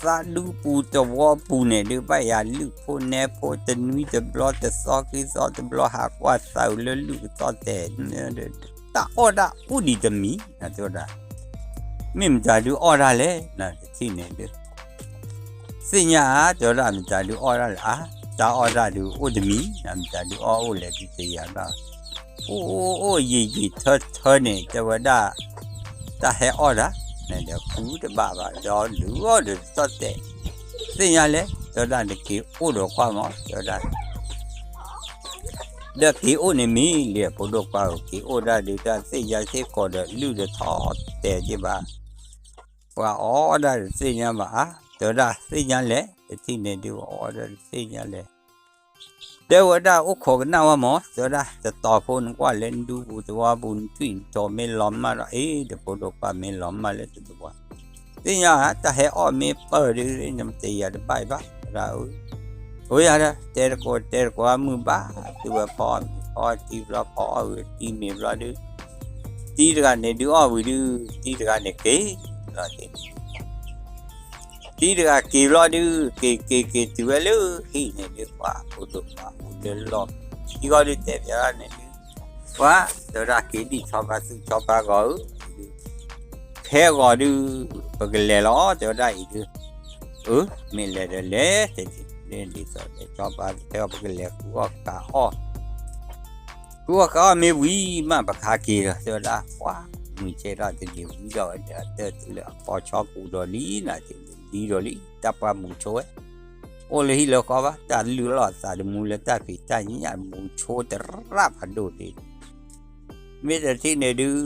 သးဒူပူၤသဝီပူၤန့ၣ်ဒုး ဘၣ်ယၤလုၢ်ဖိနဲဖိ တနွံတဘျီ တသီခံသီတဘျီ ဟးကွၢ်သးအုးလၢလုၢ်ကသီၣ်တဲာ် တၢ်အီၣ်တၢ်အိၣ်ဒံးတမံၤ တဲဝဲဒၣ် မ့ၢ်မတၤဒုးအီၣ်တၢ်လဲၣ် နတထံၣ်န့ၣ်ဒုး သ့ၣ်ညါဧါ တဲဝဲဒၣ် မတၤဒုးအီၣ်တၢ်လဲၣ် အါ တၢ်အီၣ်တၢ်ဒုးအိၣ်တမံၤ မတၤဒုးအီၣ်အိၣ်လဲၣ်ဒုးတယၤဘၣ် အိၣ်အိၣ်ယံာ်ယံာ်ထၢထၢန့ၣ် တဲဝဲဒၣ် တၢ်ဟဲအီၣ်တၢ် နဒီးဃုတဘၣ်ဘၣ် ဒီးလုၢ်အီၣ်ဒီးတသီၣ်တဲာ် သ့ၣ်ညါလဲၣ် တဲဝဲဒၣ် နက့ၤအိၣ်ဒီးကွၢ်မး တဲဝဲဒၣ် ဒီးက့ၤအိၣ်န့ၣ်မ့ၢ်လံ ဖိဒိၣ်ခွါဧၢ က့ၤအိၣ်ဒၣ်ဒုး တၢ်သ့ၣ်ညါစ့ၢ်ကီးဒီးလုၢ်ဒီးထီၣ်တဲာ်က့ၤဘၣ် ပှၤအီၣ်ဒၣ်တသ့ၣ်ညါဘၣ်ဧါ တဲဝဲဒၣ် သ့ၣ်ညါလဲၣ် တထံၣ်န့ၣ်ဒုး အီၣ်ဒၣ်တသ့ၣ်ညါလဲၣ် တဲဝဲဒၣ် အိၣ်ခိးကနၣ်ဝဲမး တဲဝဲဒၣ် တတီၤဖိနကွၢ်လၢနဒူပူၤသဝီပူၤ နထွံၣ်နတီၤမ့ၢ်လီၤမၢ်ဒီး အ့ ဒီးဖိဒိၣ်ခွါမ့ၢ်လီၤမၢ်လၢတသဝီ သ့ၣ်ညါဧါ တၢ်ဟဲအီၣ်မ့ၢ်ပၢၢ်ဒုး နတယၤတဘၣ်အံၤဘၣ် တဲဝဲဒၣ် အိၣ်ယၤဒီး တဲတကိးတဲတကိးမုၢ်ဘၣ် သုဝဲဖီအီၣ်မ့ၤဖီအီၣ်တံၤဘျီ ဖီအီၣ်ဝံၤတံၤမ့ၤဘျီဒုး တံၤတဂၤန့ၣ်ဒုးအီၣ်ဝံၤဒုး တံၤတဂၤန့ၣ်က့ၤလီၤ တံၤတဂၤက့ၤဘျီဒုး က့ၤက့ၤက့ၤတုၤဝဲလၢဟံၣ်န့ၣ်ဒုး ပှၤဖိဒိၣ်ခွါအိၣ်လၢလီၢ်ခံဂီၢ်ဒုး တဲဘၣ်န့ၣ်ဒုး ပှၤ တဲဝဲဒၣ် က့ၤဒံးဆီဖါသူဆီဖါဂီၤဧၢ ခဲဂီၤဒုး ပကလဲၤလီၤ တဲဝဲဒၣ်အံၤဒုး အၢ မ့ၢ်လဲၤဒီးလဲၤ တဲဒ်သိးလဲၤဆီဖါ တဲဝဲပကလဲၤဃုအီၣ်ဃုအီၣ် ဃုအီၣ်ဃုအီၣ်မ့ၢ်ဝံၤမး ပကဟးက့ၤလီၤ တဲဝဲဒၣ် ပှၤ မုၢ်ဆ့ၣ်ထီၣ်တနံၤဝံၤဒီးဝဲဒီး တၢ်တုၤလၢအဖီဆီပူၤဒီးလံ နတထံၣ်န့ၣ်ဒုး လံဒီးလံ တၢ်ပှၤမူၤဆိဝဲ အိၣ်လၢဟံၣ်လၢဃီဘၣ် တၢ်လုၢ်အီၣ်သးတမူလၢတၢ်ဖံးတၢ်ညၣ် မူၤဆိတရၣ်ဖးဒိၣ်န့ၣ် မ့ၢ်တထံၣ်န့ၣ်ဒုး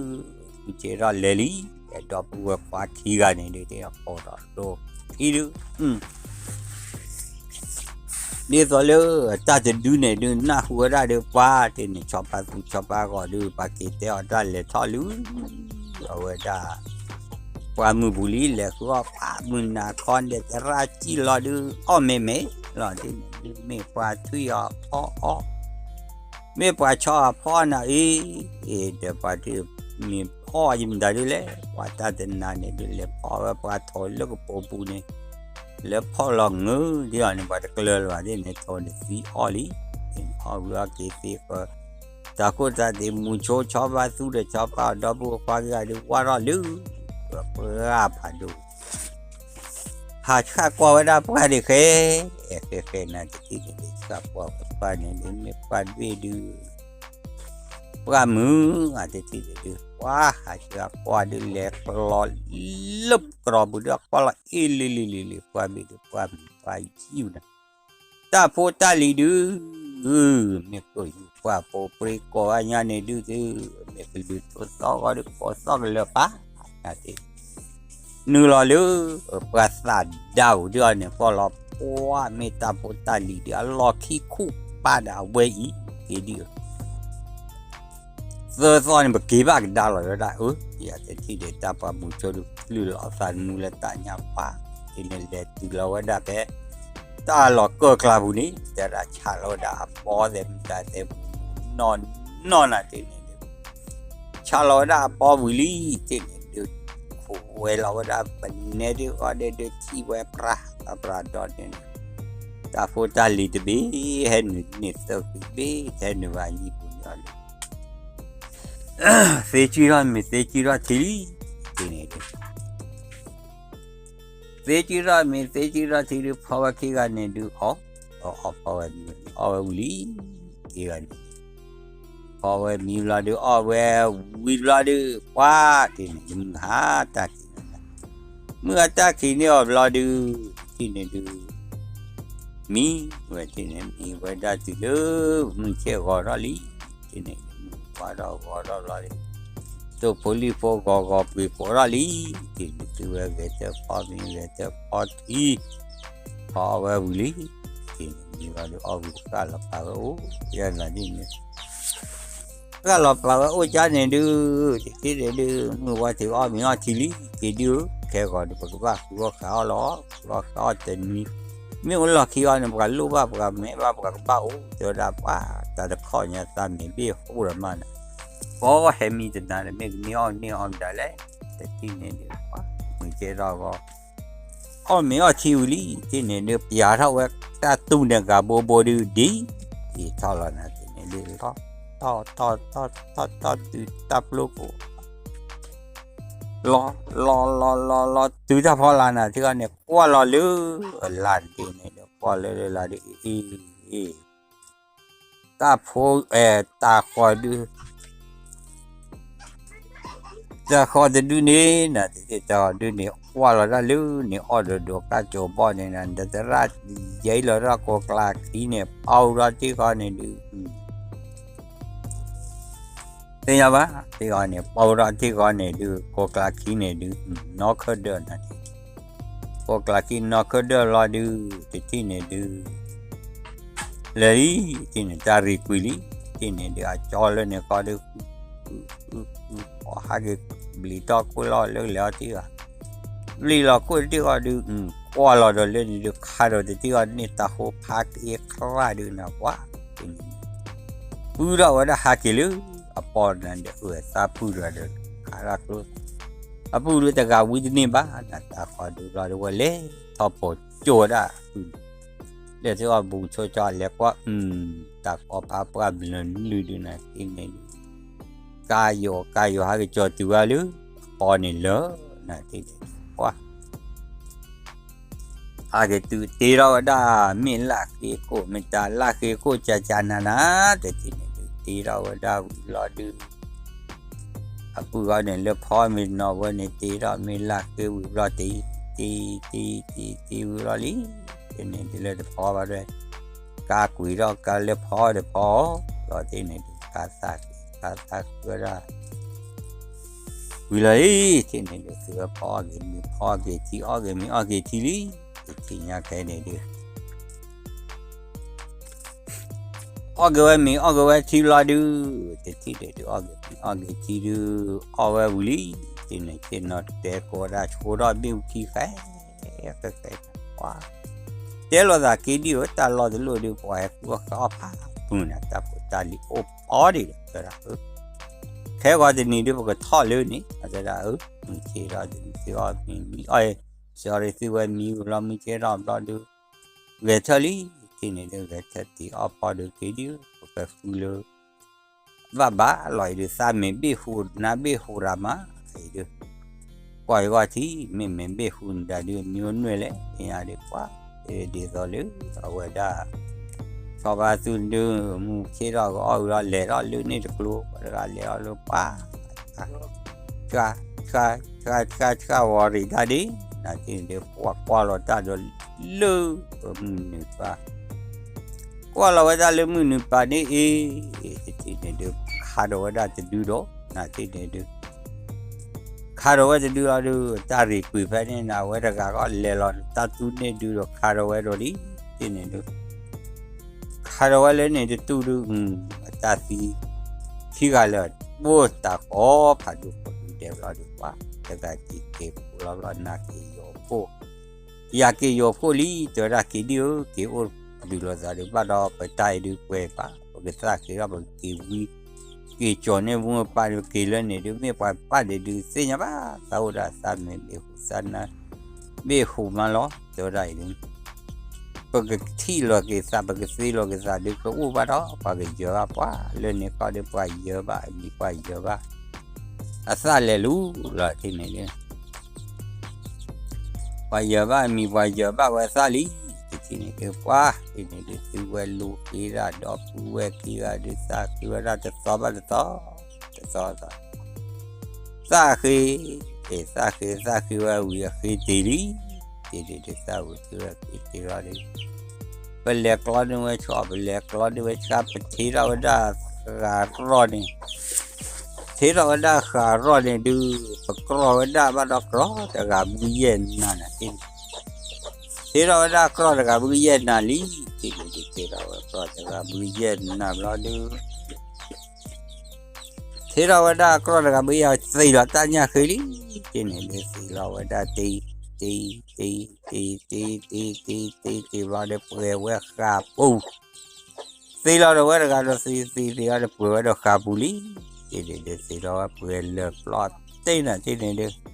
မုၢ်ဆ့ၣ်ထီၣ်လဲၤလံ ဒီပုၢ်ဝဲၢ်ခွါခံဂၤန့ၣ်ဒုး တဲအီၤ ကိးဒီးဒိခံဒုး ဒ်သိးလၢတၢ်တဒုန့ၣ်ဒုး နၢ်ဟူဝဲဒၣ်ဒီး ပှၤတထံၣ်န့ၣ် ဆီဖါသူဆီဖါဂီၤဒုး ပှၤက့ၤတဲအီၤတၢ်လဲၤထီၣ်လံ အဝဲဒၣ် ပှၤမုၢ်ပူၤလံ လဲၤဃုအီၣ်ပှၤမုၢ်နၤခီဒဲး တရၣ်စံၣ်လီၤဒုး အီၣ်မ့ၢ်မ့ၢ်လီၤ တထံၣ်န့ၣ်ဒုး မ့ၢ်ပှၤထွံၣ်အီၤဖီအီၣ် မ့ၢ်ပှၤဆီအီၤဖီအီၣ်နၤအံၤ ဒီးပှၤတမ့ၢ်အီၣ်ယမတၤဒုးလဲၣ် ပှၤတၢ်တနၤန့ၣ်ဒုး လဲၤဖီဝဲပှၤထိးလၢကပိာ်ပူၤန့ၣ် လၢဖီၣ်လီၤငုာ်ဒ်အီၤန့ၣ် ပှၤတကျၢၤလၢၤဘၣ်ဒ်န့ၣ် ထိးန့ၣ်သံအီၣ်လံ အီၣ်ဝံၤအီၣ်က့ၤသ့ဃီ တၢ်ခိၣ်တၢ်သ့ၣ်မူၤဆိဆီဖါသူဒီးဆီဖါအီၣ်ဒီပုၢ်ဝဲၢ်ခွါခံဂၤဒုး ဝၢ်ထီၣ်လၢ ပှၤဖးဒိၣ် ဟးဆှၣ်ကွၢ်ဝဲဒၣ်ပှၢ်ဒံးဃဲ ဃဲဃဲနၤတထံၣ်န့ၣ်ဒုး ဆှၣ်ကွၢ်ဝဲပှၢ်န့ၣ်ဒုး မ့ၢ်ပှၢ်ဘ့ၣ်ဒုး ပှၢ်မုာ် အတထံၣ်န့ၣ်ဒုး ပှၢ်ဟးဆှၣ်ကွၢ်ဒုး လဲၤကျီလၢကရီပူၤဒုး ကွၢ်လီၤအ့ၣ်လံလံလံလံ ပှၢ်ဘ့ၣ်ဒုး ပှၢ်မုာ်ပှၢ်ယံာ်နၤ တၢ်ဖိတၢ်လံၤဒုး မ့ၢ်ကိၣ်ယူၤပှၢ်ဖိပြ့ကိးအညါန့ၣ်ဒုး မ့ၢ်ကလုာ်သိသီဂီၤဒုး ကိးသီၣ်ကလၢၤပၢ် နုာ်လီၤလၢ ပှၤသးဒါပူၤဒုးအီၤန့ၣ် ကွၢ်လီၤပှၢ်မ့ၢ်တၢ်ဖိတၢ်လံၤဒုး အလီၢ်ခံခူၣ်ပၢ်ဒီးအဝဲအံၤ က့ၤဒုး သၢသီန့ၣ် ပက့ၤဘၣ်ကဒါလီၤဝဲဒၣ် အၢ ယတထံၣ်ဒီးတၢ်ပှၤမူၤဆိဒုး ကလုၢ်လီၤအသးတမူလၢတၢ်ညါပှၢ် ဒ်န့ၣ်လဲၤတုၤလီၤဝဲဒၣ်ဖဲ တၢ်လီၢ်ကၢၢ်ကျါပူၤန့ၣ် တဲဒၣ်ဆးလီၤဝဲဒၣ်အဘီသဲးမတၤသဲးပူၤ နီၢ်နီၢ်နၤတထံၣ်န့ၣ်ဒုး ဆးလီၤဝဲဒၣ်အဘီဝံၤလံ တထံၣ်န့ၣ်ဒုး ခိၣ် ပှဲၤလီၤဝဲဒၣ်ပနဲဒုးဂီၢ်ဒဲးဒုးထံၣ်ဝဲပြးပြးဒီးန့ၣ် တၢ်ဖိတၢ်လံၤတဘ့ၣ် ဟဲနုာ်န့ၢ်သၢကွံာ်ဘ့ၣ် ဟဲနုာ်ဘၣ်ယံာ်ပူၤန့ၣ်အီၤလံ သ့ကံထီၣ်မ့ၢ်သ့ကံထီၣ်ထံလံ တထံၣ်န့ၣ်ဒုး သ့ကံထီၣ်မ့ၢ်သ့ကံထီၣ်ထံဒုး ဖီဝဲခံဂၤန့ၣ်ဒုး အီၣ် အီၣ်ဖီဝဲမံၤ အီၣ်ဝဲဝံၤလံ ခံဂၤန့ၣ် ဖီဝဲမံၤဘျီဒုး အီၣ်ဝဲဝံၤဘျီဒုး ပှၤတထံၣ်န့ၣ်ဒုး မုၢ်ဟါတၢ်ခံးန့ၣ် မုၢ်ဟါတၢ်ခံးန့ၢ်အီၤဘျီဒုး တထံၣ်န့ၣ်ဒုး မံဝဲတထံၣ်န့ၣ် မံဝဲဒၣ်တုၤလၢ မုၢ်ဆ့ၣ်ဂီၤထီၣ်လံ တထံၣ်န့ၣ် မုၢ်ဝါထီၣ်ဂီၤထီၣ်ဘျီဒုး တိၢ်ဖိလံၣ်ဖိဂီၤဂီၤပှ့ၤပိာ်ထီၣ်လံ တထံၣ်န့ၣ် တုၤဝဲဂဲၤဆၢဖီမ့ၤ ဂဲၤဆၢဖီထံ ဖီအီၣ်ဝဲဝံၤလံ တထံၣ်န့ၣ် မံဘျီဒုး အီၣ်ဝံၤဃၣ်လီၤပာ်ဝဲအိၣ် ယဲၢ်နၤဒ်န့ၣ် ဃၣ်လီၤပာ်ဝဲအိၣ်ကၠါန့ၣ်ဒုး တထံၣ်န့ၣ်ဒုး မုၢ်ဝါထံးအီၣ်မ့ၤအီၣ်ထံလံ က့ၤဒုးဧၢ ခဲဂီၤဒုး ပကဘၣ်ဃုအီၣ်ဃုအီၣ်တနွံ မ့ၢ်အိၣ်လီၢ်ခံအီၤန့ၣ် ပှၤလိၣ်ဘၣ် ပှၤမဲဘၣ် ပှၤကဘၣ်အိၣ် တဲဝဲဒၣ်ပှၤ တၢ်တခီညါသးမ့ၢ်ဘ့ၣ်ဟူဒီးမးနၤ ကိးဟဲမံတနၤဒီး မ့ၢ်ကမ့ၢ်အီၣ်န့ၢ်အီၣ်မတၤလဲၣ် တထံၣ်န့ၣ်ဒုး ပှၤမုၢ်ကဲထီၣ်ဂီၤ အီၣ်မ့ၤအီၣ်ထံဝံၤလံ တထံၣ်န့ၣ်ဒုး ပျးထီၣ်ဝဲတၢ်တူၢ်န့ၣ်ဂၤဘိဘိဒုး ဒ်အံၤထီၣ်လီၤနၤ တထံၣ်န့ၣ်ဒုး ထီၣ်ထီၣ်ထီၣ်ထီၣ်ထီၣ်တုၤတၢ်ပျိခိၣ် လီၤလီၤလီၤလီၤလီၤတုၤတၢ်ဖီလာ်နၤ ထံဂီၤန့ၣ် ကွၢ်လီၤလၢအလၤတထံၣ်န့ၣ်ဒုး ကွၢ်လၢလၢလၤဒုး အ့ၣ် တၢ်ဖိ အဲ တၢ်ဃီၤဒုး တၢ်ဃီၤတဒုန့ၣ် နတထံၣ်တၢ်ဃီၤဒုန့ၣ် ကွၢ်လီၤတၢ်လၢန့ၣ် အီၣ်ဒိးဒိးကၢ်ကၠိၤဘီၣ်န့ၣ် နတရၣ်ယဲလီၤတၢ်ကိးကျါခံန့ၣ် ပီထီၣ်ထံၣ်ဃီန့ၣ်ဒုး သ့ၣ်ညါဘၣ် ထံၣ်ဃီန့ၣ် ပီထီၣ်ထံၣ်ဃီန့ၣ်ဒုး ကိးကျါခံန့ၣ်ဒုး နီၢ်ခၢၣ်ဒၢၣ်နၤ ကိးကျါခံနီၢ်ခၢၣ်ဒၢၣ်လီၤဒုး တထံၣ်န့ၣ်ဒုး လၢာ်လံ တထံၣ်န့ၣ် တၢ်ရံၣ်ကွံာ်လံ တထံၣ်န့ၣ်ဒုး အကၠီလၢန့ၣ်ဃီဒုး ဃု ဃု ဃု ဃု ဃီဟးက့ၤ ဘျံးထီၣ်ခိၣ်လီၤလၢကလဲၤအီၤထံၣ်ဘၣ် ဘျံးလီၤခိၣ်တထံၣ်ဃီဒုး ကွၢ်လီၤဒီးလၢန့ၣ်ဒုး ခးဒီးတထံၣ်ဃီန့ၣ် တၢ်ဃိဖးက့ၤခရၣ်ဒုးနၤ ပှၤ တထံၣ်န့ၣ် ပုၢ်ထီၣ်ဝဲဒၣ်ဟးက့ၤလၢ အပီၢ်နၤဒီး အသးပုၢ်ဒီး ခးတၢ်ကျိ အပုၢ်ဒုးတဂၤဝံတန့ၢ်ဘၣ် နတၢ်ဃီဒုးလီၤဒုးဝဲလဲၤထီၣ်ပိာ်ကၠိဝဲဒၣ် လဲၤထီၣ်ဘူၣ်ဆိကၠီလဲၤကွၢ် တၢ်ဃီဖးပှၢ်ဘျၢနုၢ်ဒုးနၤတထံၣ်န့ၣ်ဒုး ကါယိၤကါယိၤဟးက့ၤကၠီၤတုၤဝဲလၢ အပီၢ်န့ၣ်လၢ နၤတထံၣ်န့ၣ် ပှၤ ဟးက့ၤတုၤတ့ထီၣ်ဝဲဒၣ် မ့ၢ်လၢ်ဃ့ခိၣ် မ့ၢ်တၢ်လၢ်ဃ့ခိၣ်ကၠးကၠးနၤနၤ တထံၣ်န့ၣ်ဒုး တ့ထီၣ်ဝဲဒၣ်ဝံၤလီၤဒုး အပုၢ်ဃီန့ၣ် လၢဖီမ့ၤနီၢ်ဝဲန့ၣ် တ့ထီၣ်မ့ၢ်လၢ်ဃ့ဝံၤဘျီတ့ တ့ တ့ တ့ တ့ဝံၤလီၤလံ တထံၣ်န့ၣ်ဒုးလၢတဖီဘၣ်ဒွဲၣ် ကါကွံာ်ထီၣ်ကါလၢဖီတဖီ လီၤတထံၣ်န့ၣ်ဒုး ကါသးက့ၤ ကါသးက့ၤဝဲဒၣ် ဝံၤလီၤလံ တထံၣ်န့ၣ်ဒုး သုဝဲဖီအီၣ်က့ၤမ့ၤ ဖီအီၣ်က့ၤထံ အီၣ်က့ၤမ့ၤအီၣ်က့ၤထံလံ တထံၣ်ညါခဲန့ၣ်ဒုး အီၣ်က့ၤဝဲမ့ၤ အီၣ်က့ၤဝဲထံလီၤဒုး တထံၣ်န့ၣ်ဒုး အီၣ်က့ၤမ့ၤ အီၣ်က့ၤထံဒုး အီၣ်ဝဲဝံၤလံ တထံၣ်န့ၣ်ဆ့ၣ်နီၤတဲကိးဝဲဒၣ် ဆိထီၣ်ဘ့ၣ်အူခံဃဲ ဃဲဃဲ ပှၤ တဲလိာ်သးက့ၤဒံၣ်ဧၢ တၢ်လီၢ်တလီၢ်ဒုး ပှၤဟဲဃုအီၣ်ဃုအီၣ်ဖးဖုးနၤ တၢ်ဖိတၢ်လံၤအိၣ်ပီဒံးဒီး တဲဒၣ် ခဲဂီၤတနံၤဒုး ပကထီၣ်လၢန့ၣ် တဲဒၣ် မုၢ်ဆ့ၣ်ထီၣ်ဒုး သုအီၣ်မ့ၤမံ အီၣ် sorry သုဝဲမံဝံၤလီၤ မုၢ်ဆ့ၣ်ထီၣ်ဘျီဒုး ဂဲၤထၢၣ်လံ တထံၣ်န့ၣ်ဒုး ဂဲၤထၢၣ်တ့အီၣ်ဖီဒုးက့ၤဒံၣ်ဧၢ ပကဃုလၢ ဘၣ်ဘၣ်လီၤအံၤဒုး သးမ့ၢ်ဘ့ၣ်ဟူးနါဘ့ၣ်ဟူးရၤမး အံၤဒုး ကွၢ်ယဂီၢ်ထံ မ့ၢ်မ့ၢ်ဘ့ၣ်ဟူးနဒါဒုး မံဝဲနွဲၣ်လဲၣ် သ့ၣ်ညါဒုး ပှၤ ဒ်သိးလၢ အဝဲဒၣ် ဆီဘၣ်သူၣ်ဒုး မုၢ်ဆ့ၣ်ထီၣ်ကအီၣ်ဝံၤလီၤ လဲၤထီၣ်လၢန့ၣ်တကျိၤ ပှၤတဂၤလဲၤထီၣ်လၢပှၤ ဆှါ ဆှါ ဆှါ ဆှါ ဆှါ ဝီၤရံးတၢ်ဒ် နၤတထံၣ်န့ၣ်ဒုး ပှၤကွၢ်လီၤတၢ်ဒီး လၢ မုၢ်နုာ်ပၤ ကွၢ်လီၤဝဲဒၣ်လၢမုၢ်နုာ်ပၤန့ၣ်အံၤ တထံၣ်န့ၣ်ဒုး ခးဒီးဝဲဒၣ်တဒုဒီး နၤတထံၣ်န့ၣ်ဒုး ခးဒီးဝဲတဒုလီၤဒုး တၢ်ရံၣ်ကွံာ်ဖဲန့ၣ် နဝဲတဂၤကီးလဲၤလီၤတၢ်သူန့ၢ်ဒုးဒီး ခးဒီးဝဲဒီးလံ တထံၣ်န့ၣ်ဒုး ခးဒီးဝဲလၢန့ၣ်တတူၢ်ဒုး အတၢ်သံ ခံဂၤလၢာ် ဘိၣ်တၢ်ဃီဖးဒိၣ်ဃီဒုးဒဲးဘျီဒုး ပှၤ တဂၤက့ၤက့ၤဃိလီၤဘျီ နၤက့ၤယိၤဖှိၣ် ယၤက့ၤယိၤဖှိၣ်လံ တဲဝဲဒၣ်က့ၤဒံၣ်ဧၢ က့ၤအိၣ်ဒုးလိာ်သးဒုး ဘၣ်ဒီးပတၢ်အံၤဒုးပှဲၤဘၣ် ပကသၣ်က့ၤထီၣ် ပကက့ၤဝံ က့ၤကၠီၤန့ၢ်ဝဲပၢ်ဒီး က့ၤလၢန့ၣ်ဒုး မ့ၢ်ပှၤပၢ်ဒဲးဒုး သ့ၣ်ညါဘၣ် သးအိၣ်ဒၣ်သးမ့ၢ်ဘ့ၣ်ဟူးသးနၢ် ဘ့ၣ်ဟူးမးလီၤ တဲဝဲဒၣ်အံၤဒုး ပကထံၣ်လီၤက့ၤသး ပကသ့လီၤက့ၤသးဒုး ကအိၣ်ဘၣ်ဒီး ပှၤကယၢၤဘၣ်ပှၤ လၢန့ၣ်ခီဒီး ပှၤယၢၤဘၣ်အမံၤ ပှၤယၢၤဘၣ် အသၣ်လဲၤလူၤလီၤထံၣ်န့ၣ်ဒုး ပှၤယၢၤဘၣ်အမံၤ ပှၤယၢၤဘၣ်ဝဲသၣ်လံ တထံၣ်န့ၣ်ဒုး ပှၤထံၣ်န့ၣ်ဒုး သုဝဲလူၤဃ့ဒၣ် ဒီပုၢ်ဝဲၢ်ခံဂၤဒုး သၣ်ဃ့ဝဲဒၣ်တသီဘၣ်တသီ တသီသီ သၣ်ဃ့ အ့ သၣ်ဃ့ သၣ်ဃ့ဝဲဝံၤအဃ့တ့ၢ်လံ တ့ၢ်ဒုး သၣ်ဝံၤဃ့ဝဲဃ့တ့ၢ်လီၤဒုး ပလဲၤကျီန့ၢ်ဝဲဆှီ ပလဲၤကျီန့ၢ်ဝဲဆှီ ပထ့ထီၣ်ဝဲဒၣ်ဃးရီၣ်န့ၣ် ထ့ထီၣ်ဝဲဒၣ်ဃးရီၣ်န့ၣ်ဒုး ပကြီၢ်ဝဲဒၣ်ဘၣ်ဒီးကြီၢ်တဂၤဘုကယဲၢ်နၤန့ၣ် ထ့ထီၣ်ဝဲဒၣ်ကြီၢ်တဂၤဘုကယဲၢ်နၤလံ ထံၣ်န့ၣ်ဒုး ထ့ထီၣ်ဝဲကြီၢ်တဂၤဘုကယဲၢ်နၤဘျီဒုး ထ့ထီၣ်ဝဲဒၣ်ကြီၢ်တဂၤဘုကယဲၢ်သ့ၣ်လီၤတၢ်ညၣ်ဃ့လံ ထံၣ်န့ၣ်ဒုး သ့ၣ်လီၤဝဲဒၣ်တ့ၢ် တ့ၢ် တ့ၢ် တ့ၢ် တ့ၢ် တ့ၢ် တ့ၢ် တ့ၢ် တ့ၢ်ဘျီဒုး ပှဲၤဝဲဃးပူၤ သ့ၣ်လီၤဒီးဝဲတဂၤဒီးသ့ၣ်သ့ၣ်သ့ၣ်လီၤဒီးပှဲၤဝဲဒီးဃးပူၤလံ ထံၣ်န့ၣ်ဒုး သ့ၣ်လီၤဝဲပှဲၤလၢာ်ပျီတ့ၢ်နၤ ထံၣ်န့ၣ်ဒုး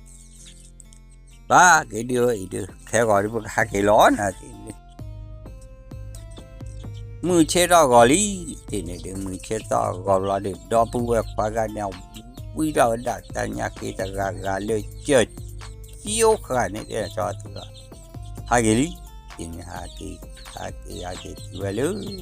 ဘၣ်က့ၤဒုးအံၤဒုး ခဲဂီၤဒုး ပကဟးက့ၤလီၤနၤ ထံၣ်န့ၣ်ဒုး မုၢ်ဆ့ၣ်ထီၣ်ဂီၤလံ ထံၣ်န့ၣ်ဒုး မုၢ်ဆ့ၣ်ထီၣ်ဂီၤဘျီဒုး ဒီပုၢ်ဝဲၢ်ခွါဂၤန့ၣ် ဝံထီၣ်ဝဲဒၣ်တၢ်ညၣ်ဃ့တဂၤဂၤလၢကၠၢၢ် ကၠိဃာ်န့ၣ်တဲဆီသုလီၤ ဟးက့ၤလံ ထံၣ်န့ၣ် ဟးက့ၤ ဟးက့ၤ ဟးက့ၤတုၤဝဲလၢ